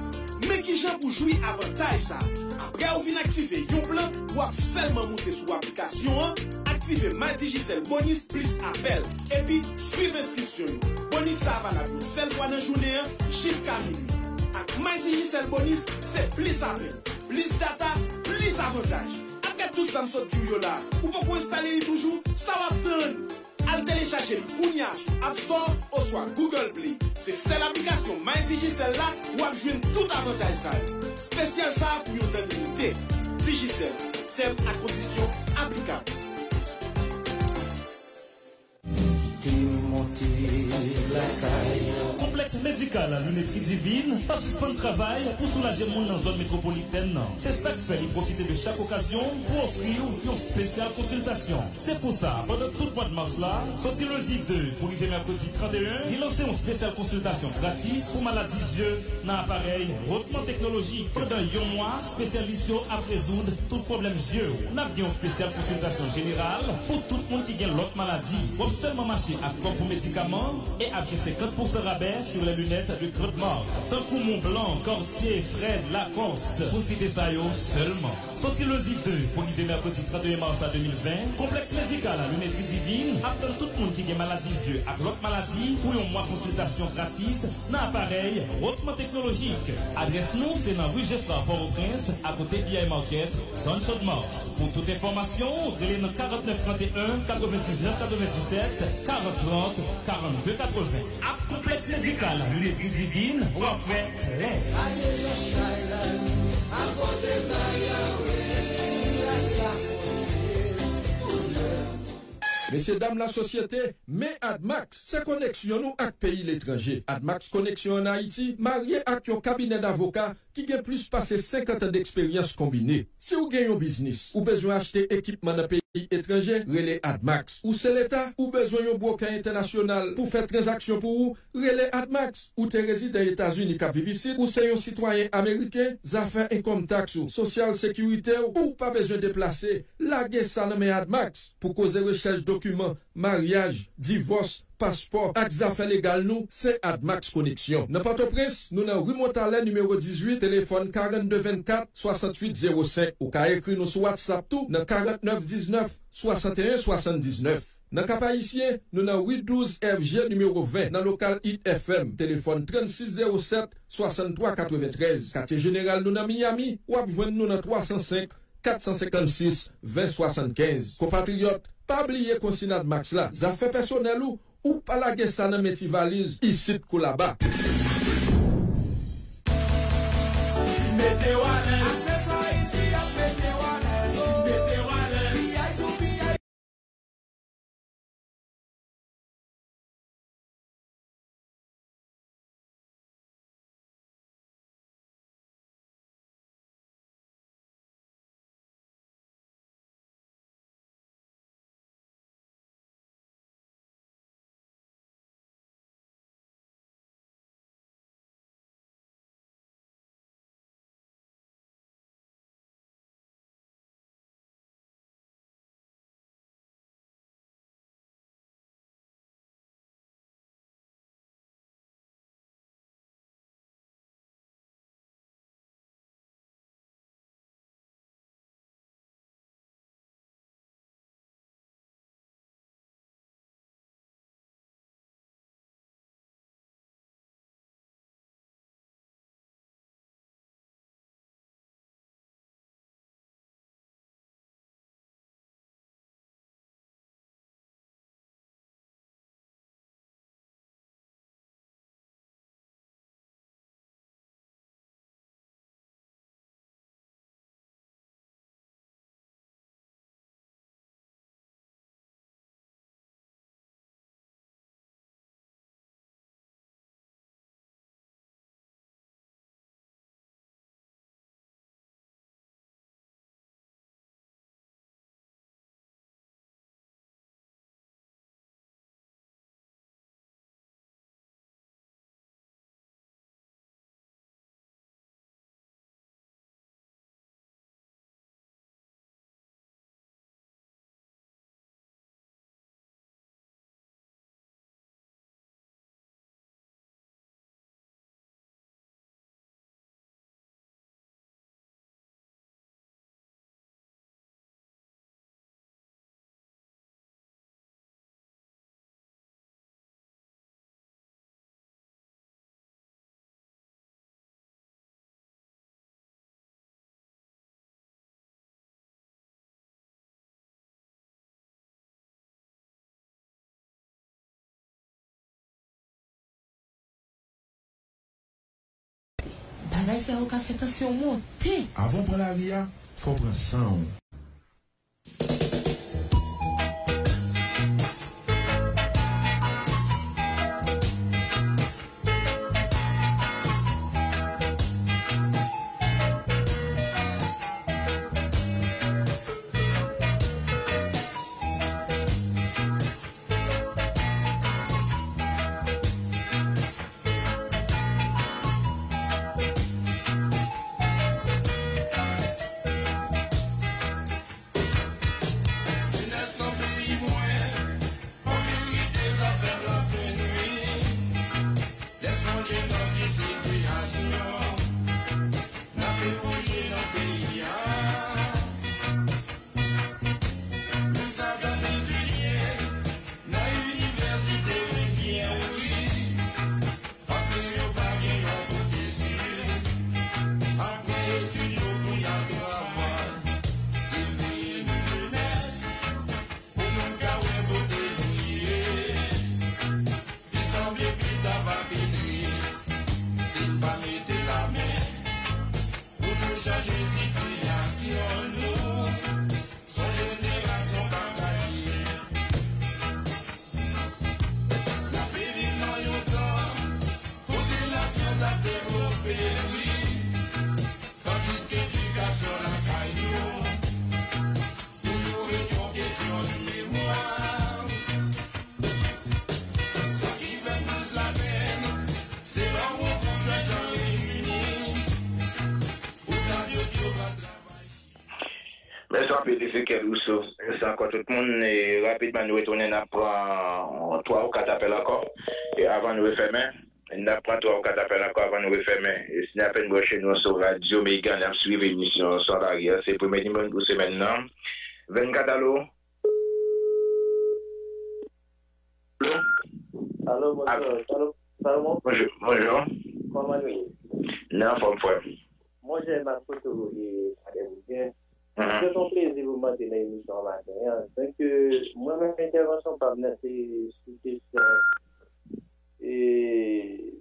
Men kijan pou jwi avantaj sa a. Apre w fin aktive yon plan, w ap sèlman moute sou aplikasyon an, aktive My Digicel Bonus plis apèl, epi swiv enstriksyon yo. Bonis sa a valab yon sèl fwa nan jounen an, jiska minui. Ak My Digicel Bonus, se plis apèl, plis data, plis avantaj. Ap gad tout sa m sot di w yo la a. Ou poko enstale li toujou? Sa w ap tann? Al telechaje li kounye a sou App Store oswa Google Play. Se sèl aplikasyon My Digicel la w ap jwenn tout avantaj sa yo. Espesyal sa a pou yon tan limite. Digicel, tèm ak kondisyon aplikab. Kite m monte lakay. Konplèks medikal Lunetterie Divine pa sispann travay pou soulaje moun nan zòn metwopolitèn nan. Se sa k fè li pwofite de chak okazyon pou ofri w yon espesyal konsiltasyon. Se pou sa, pandan tout mwa mas la, soti lendi de pou rive mèkredi trannteyen, li lanse yon espesyal konsiltasyon gratis pou maladi zye nan aparèy wotman teknolojik. Pandan yon mwa, espesyalis yo ap rezoud tout pwoblèm zye w. N ap gen yon espesyal konsiltasyon jeneral pou tout moun ki gen lòt maladi. W ap sèlman mache ak kòb pou medikaman e ap gen senkant pousan rabè sur les lunettes de grande marque, tankou Montblanc, Cartier, Fred, Lacoste, pou n site sa yo sèlman. Soti lendi de pou rive mèkredi trannteyen mas a de mil ven, konplèks medikal Lunetterie Divine ap tann tout moun ki gen maladi zye ak lòt maladi pou yon mwa konsiltasyon gratis nan aparèy wotman teknolojik. Adrès nou se nan ri Geffrard, Pòtoprens, akote B I Market, zòn Channmas. Pou tout enfòmasyon, rele nan karant nèf trannteyen, katrevendiznèf katrevendiset, karant trant, karannde katreven. Ak konplèks medikal Lunetterie Divine, w ap wè klè. Mesye dam lasosyete, men Admax, se koneksyon nou ak peyi letranje. Admax Koneksyon ann Ayiti marye ak yon kabinè davoka ki gen plis pase senkant an deksperyans konbine. Si w gen yon biznis, ou bezwen achte ekipman nan peyi etranje, rele Admax. Ou se leta, ou bezwen yon bwokè entènasyonal pou fè tranzaksyon pou ou, rele Admax. Ou te rezidan Etazini k ap viv isit, ou se yon sitwayen ameriken, zafè enkonm taks ou, sosyal sekirite w, ou pa bezwen deplase. Lage sa nan men Admax. Pou koze rechèch dokiman, maryaj, divòs, paspò ak zafè legal nou, se Admax Koneksyon. Nan Pòtoprens, nou nan ri Montalè nimewo dizuit, telefòn karannde vennkat, swasanntuit zewo senk. Ou ka ekri nou sou WhatsApp tou nan karannèf diznèf, swasanteyen swasanndisnèf. Nan Kap Ayisyen, nou nan ri douz F G nimewo ven, nan lokal Hit F M, telefòn trannsis zewo sèt, swasanntwa katreventrèz. Katye jeneral nou nan Miami, w ap jwenn nou nan twasansenk, katsansenkannsis, ven swasannkenz. Konpatriyòt, pa bliye konsiy Admax la. Zafè pèsonèl ou, ou pa lage sa nan men ti valiz isit kou laba. Mete w alèz. Access Haïti ap mete w alèz. Mete w alèz. P I sou P I. Bagay sa yo ka fè tansyon w monte. Avan w pran lari a, fò w pran san w. Jenès nan peyi mwen, an verite, sa fè m lapenn, wi. Lè m sonje nan ki sitiyasyon n ap evolye nan peyi a. Moun sa t ap etidye nan inivèsite byen, wi. Paske yo pa gen yon kote si, apre etid yo pou y al travay. Eveye nou jenès, pou nou ka wè kote nou ye. Li sanble pita va pi tris, si n pa mete lamen pou nou chanje sitiyasyon nou. S on jenerasyon k ap kache. N ap viv nan yon tan kote lasyans ap devlope, wi. Tandiske edikasyon lakay nou toujou ret yon kesyon de memwa. Sa ki fè m plis lapenn, se pa wont pou jwenn jan reyini. Ou ta di yo ki yo pral travay. Mèsi anpil, Ezekiel Rousseau. Mèsi ankò tout moun. E rapidman, nou retounen, n ap pran twa ou kat apèl ankò. E avan nou refèmen, n ap pran twa ou kat apèl ankò avan nou refèmen. E si n apèn branche nou sou Radyo Mega, n ap swiv emisyon San Baryè. Se premye nimewo pou semèn nan. Vennkat, alo? Alo? Alo, bonjou. Alo? Salomon? Bonjou, bonjou. Kòman nou ye? N anfòm, frè m. Monchè, m ap koute w e Adèl byen. Mhm. Se yon plezi pou m antre nan emisyon an maten an. Donk, euh, mwen menm, entèvansyon pa m nan, se sou kesyon, e,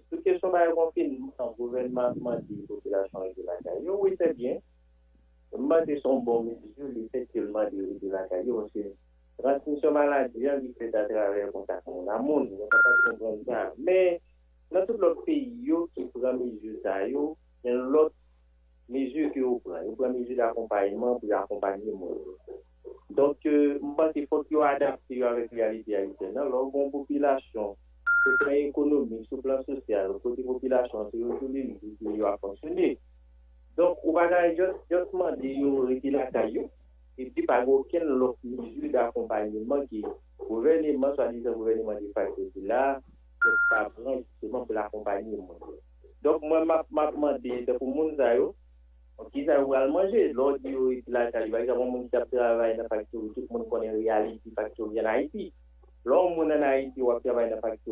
sou kesyon bagay konfinman, gouvènman ap mande popilasyon rete lakay yo. Wi, se byen. M panse se yon bon mezi, le fèt ke l mande rete lakay yo, paske transmisyon maladi an, li fèt atravè kontak moun a moun. Mwen kapab konprann sa. Men, nan tout lòt peyi yo ki pran mezi sa yo, gen lòt mezi ke yo pran. Yo pran mezi dakonpayman pou yo akonpanye moun yo. Donk, euh, m panse fòk yo adapte yo avèk reyalite ayisyèn nan. Lè w gen yon popilasyon, sou plan ekonomik, sou plan sosyal, kote popilasyon an, se yo tou li, li, li yo ap fonksyone. Donk, ou pa ka just, just mande yo rete lakay yo, epi pa gen okenn lòt mezi dakonpayman ke gouvèneman, swadizan gouvèneman defakto ki la, yo pa pran jisteman pou l akonpanye moun yo. Donk, mwen, m ap, m ap mande, tankou moun sa yo, bon, kisa yo pral manje? Lè w di yo rete lakay yo, pa egzanp, yon moun ki ap travay nan faktori, tout moun konnen reyalite faktori ann Ayiti. Lè yon moun ann Ayiti, w ap travay nan faktori,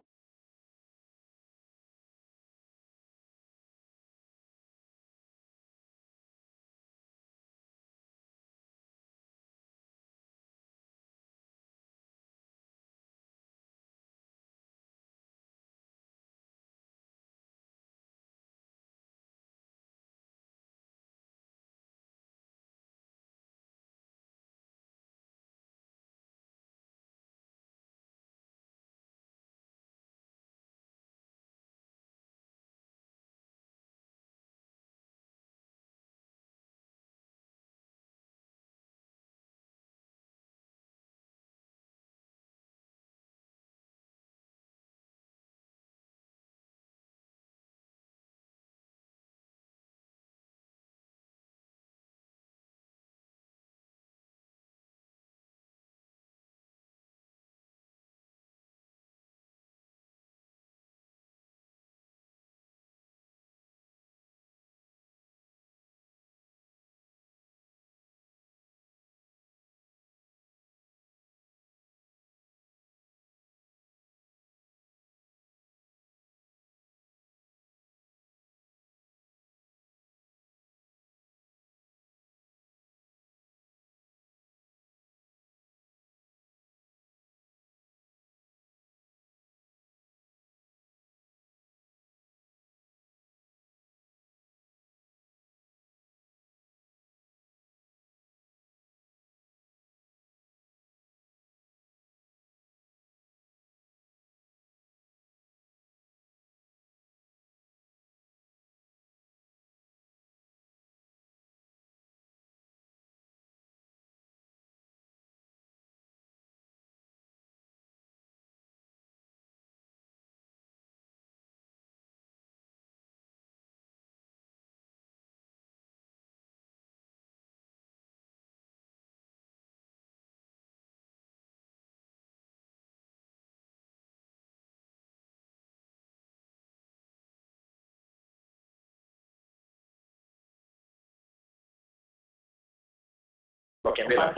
Dakò, kenbe la.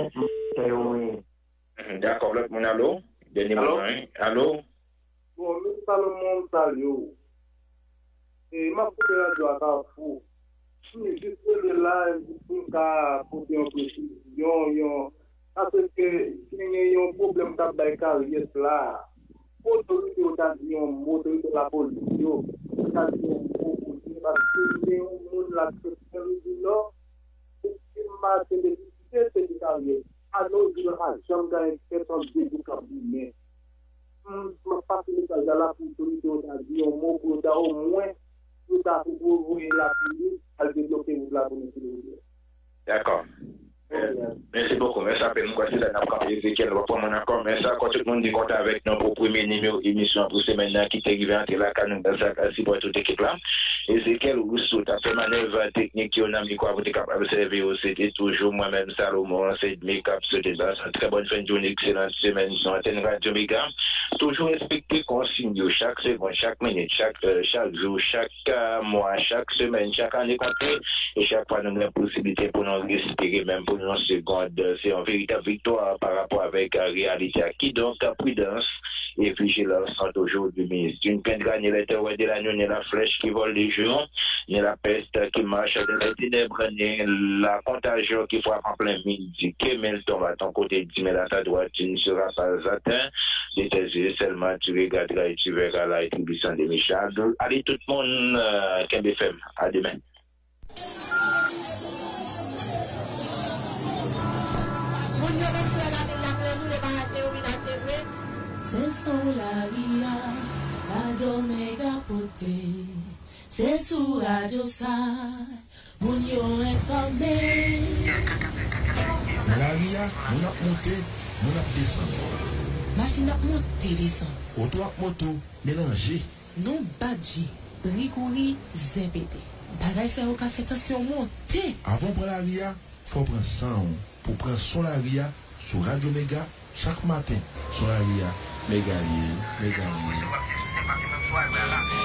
Dakò, lòt moun, alo? Dènye moun, wi. Alo? Bon, men Salomon, m salye w. E, m ap koute radyo a Kafou. M jis rele la pou m ka pote yon presizyon, yon, paske genyen yon pwoblèm k ap bay karyès la. Otorite yo ta di yon mo, otorite lapolis yo, yo ta di yon mo pou li, paske gen yon moun la ki sot Floride di Nò, epi m mache depi sete de karyè. A nos jours, pa janm gen pèsòn debout k ap goumen. M, m ap pase mesaj la la pou otorite yo ta di yon mo pou yo ta omwen, pou yo ta voye lapolis al debloke wout la pou nou Silvouplè. Dakò. Mèsi bokou. Mèsi anpil. M kwè se la n ap kanpe, Ezekyèl, w ap pran moun ankò. Men sa, ankò, tout moun ki konte avèk nou pou premye nimewo emisyon an pou semèn nan ki te rive antre lakay nou gras ak sipò tout ekip la. Ezekyèl Rousseau t ap fè manèv teknik yo nan mikwo a pou te kapab sèvi yo. Se te toujou mwen menm, Salomon Sedmi, k ap swete n pase yon trè bòn fen de jounen, ekselan semèn sou antèn Radyo Mega. Toujou respekte konsiy yo chak segonn, chak minit, chak è, chak jou, chak è, mwa, chak semèn, chak ane konte. E chak fwa nou gen posiblite pou nou respire, menm pou yon segond, se yon veritab viktwa pa rapò avèk, e, reyalite a. Kidonk, pridans, et vigilance sont aujourd'hui mises. Tu ne craindras ni les terreurs de la nuit, ni la flèche qui vole de jour, ni la peste qui marche dans les ténèbres, ni la contagion qui frappe en plein midi. Que mille tombent à ton côté, dix mille à ta droite, tu ne seras pas atteint. De tes yeux seulement tu regarderas et tu verras la rétribution de méchants. Ale tout moun, e, kenbe fèm. A demen. Moun yo menm sou lavil la klè nou, yo pa rache yo vin achte vre. Se son lari a, Radyo Mega pote. Se sou radyo sa, moun yo enfòme. Nan lari a, moun ap monte, moun ap desann. Machin ap monte, desann. Oto ak moto melanje. Nou bat je, bri kouri, zen pete. Bagay sa yo ka fè tansyon monte. Avan w pran lari a, fò w pran san w pou pran son lari a sou Radyo Mega chak maten. Son lari a, Mega l ye, Mega l ye.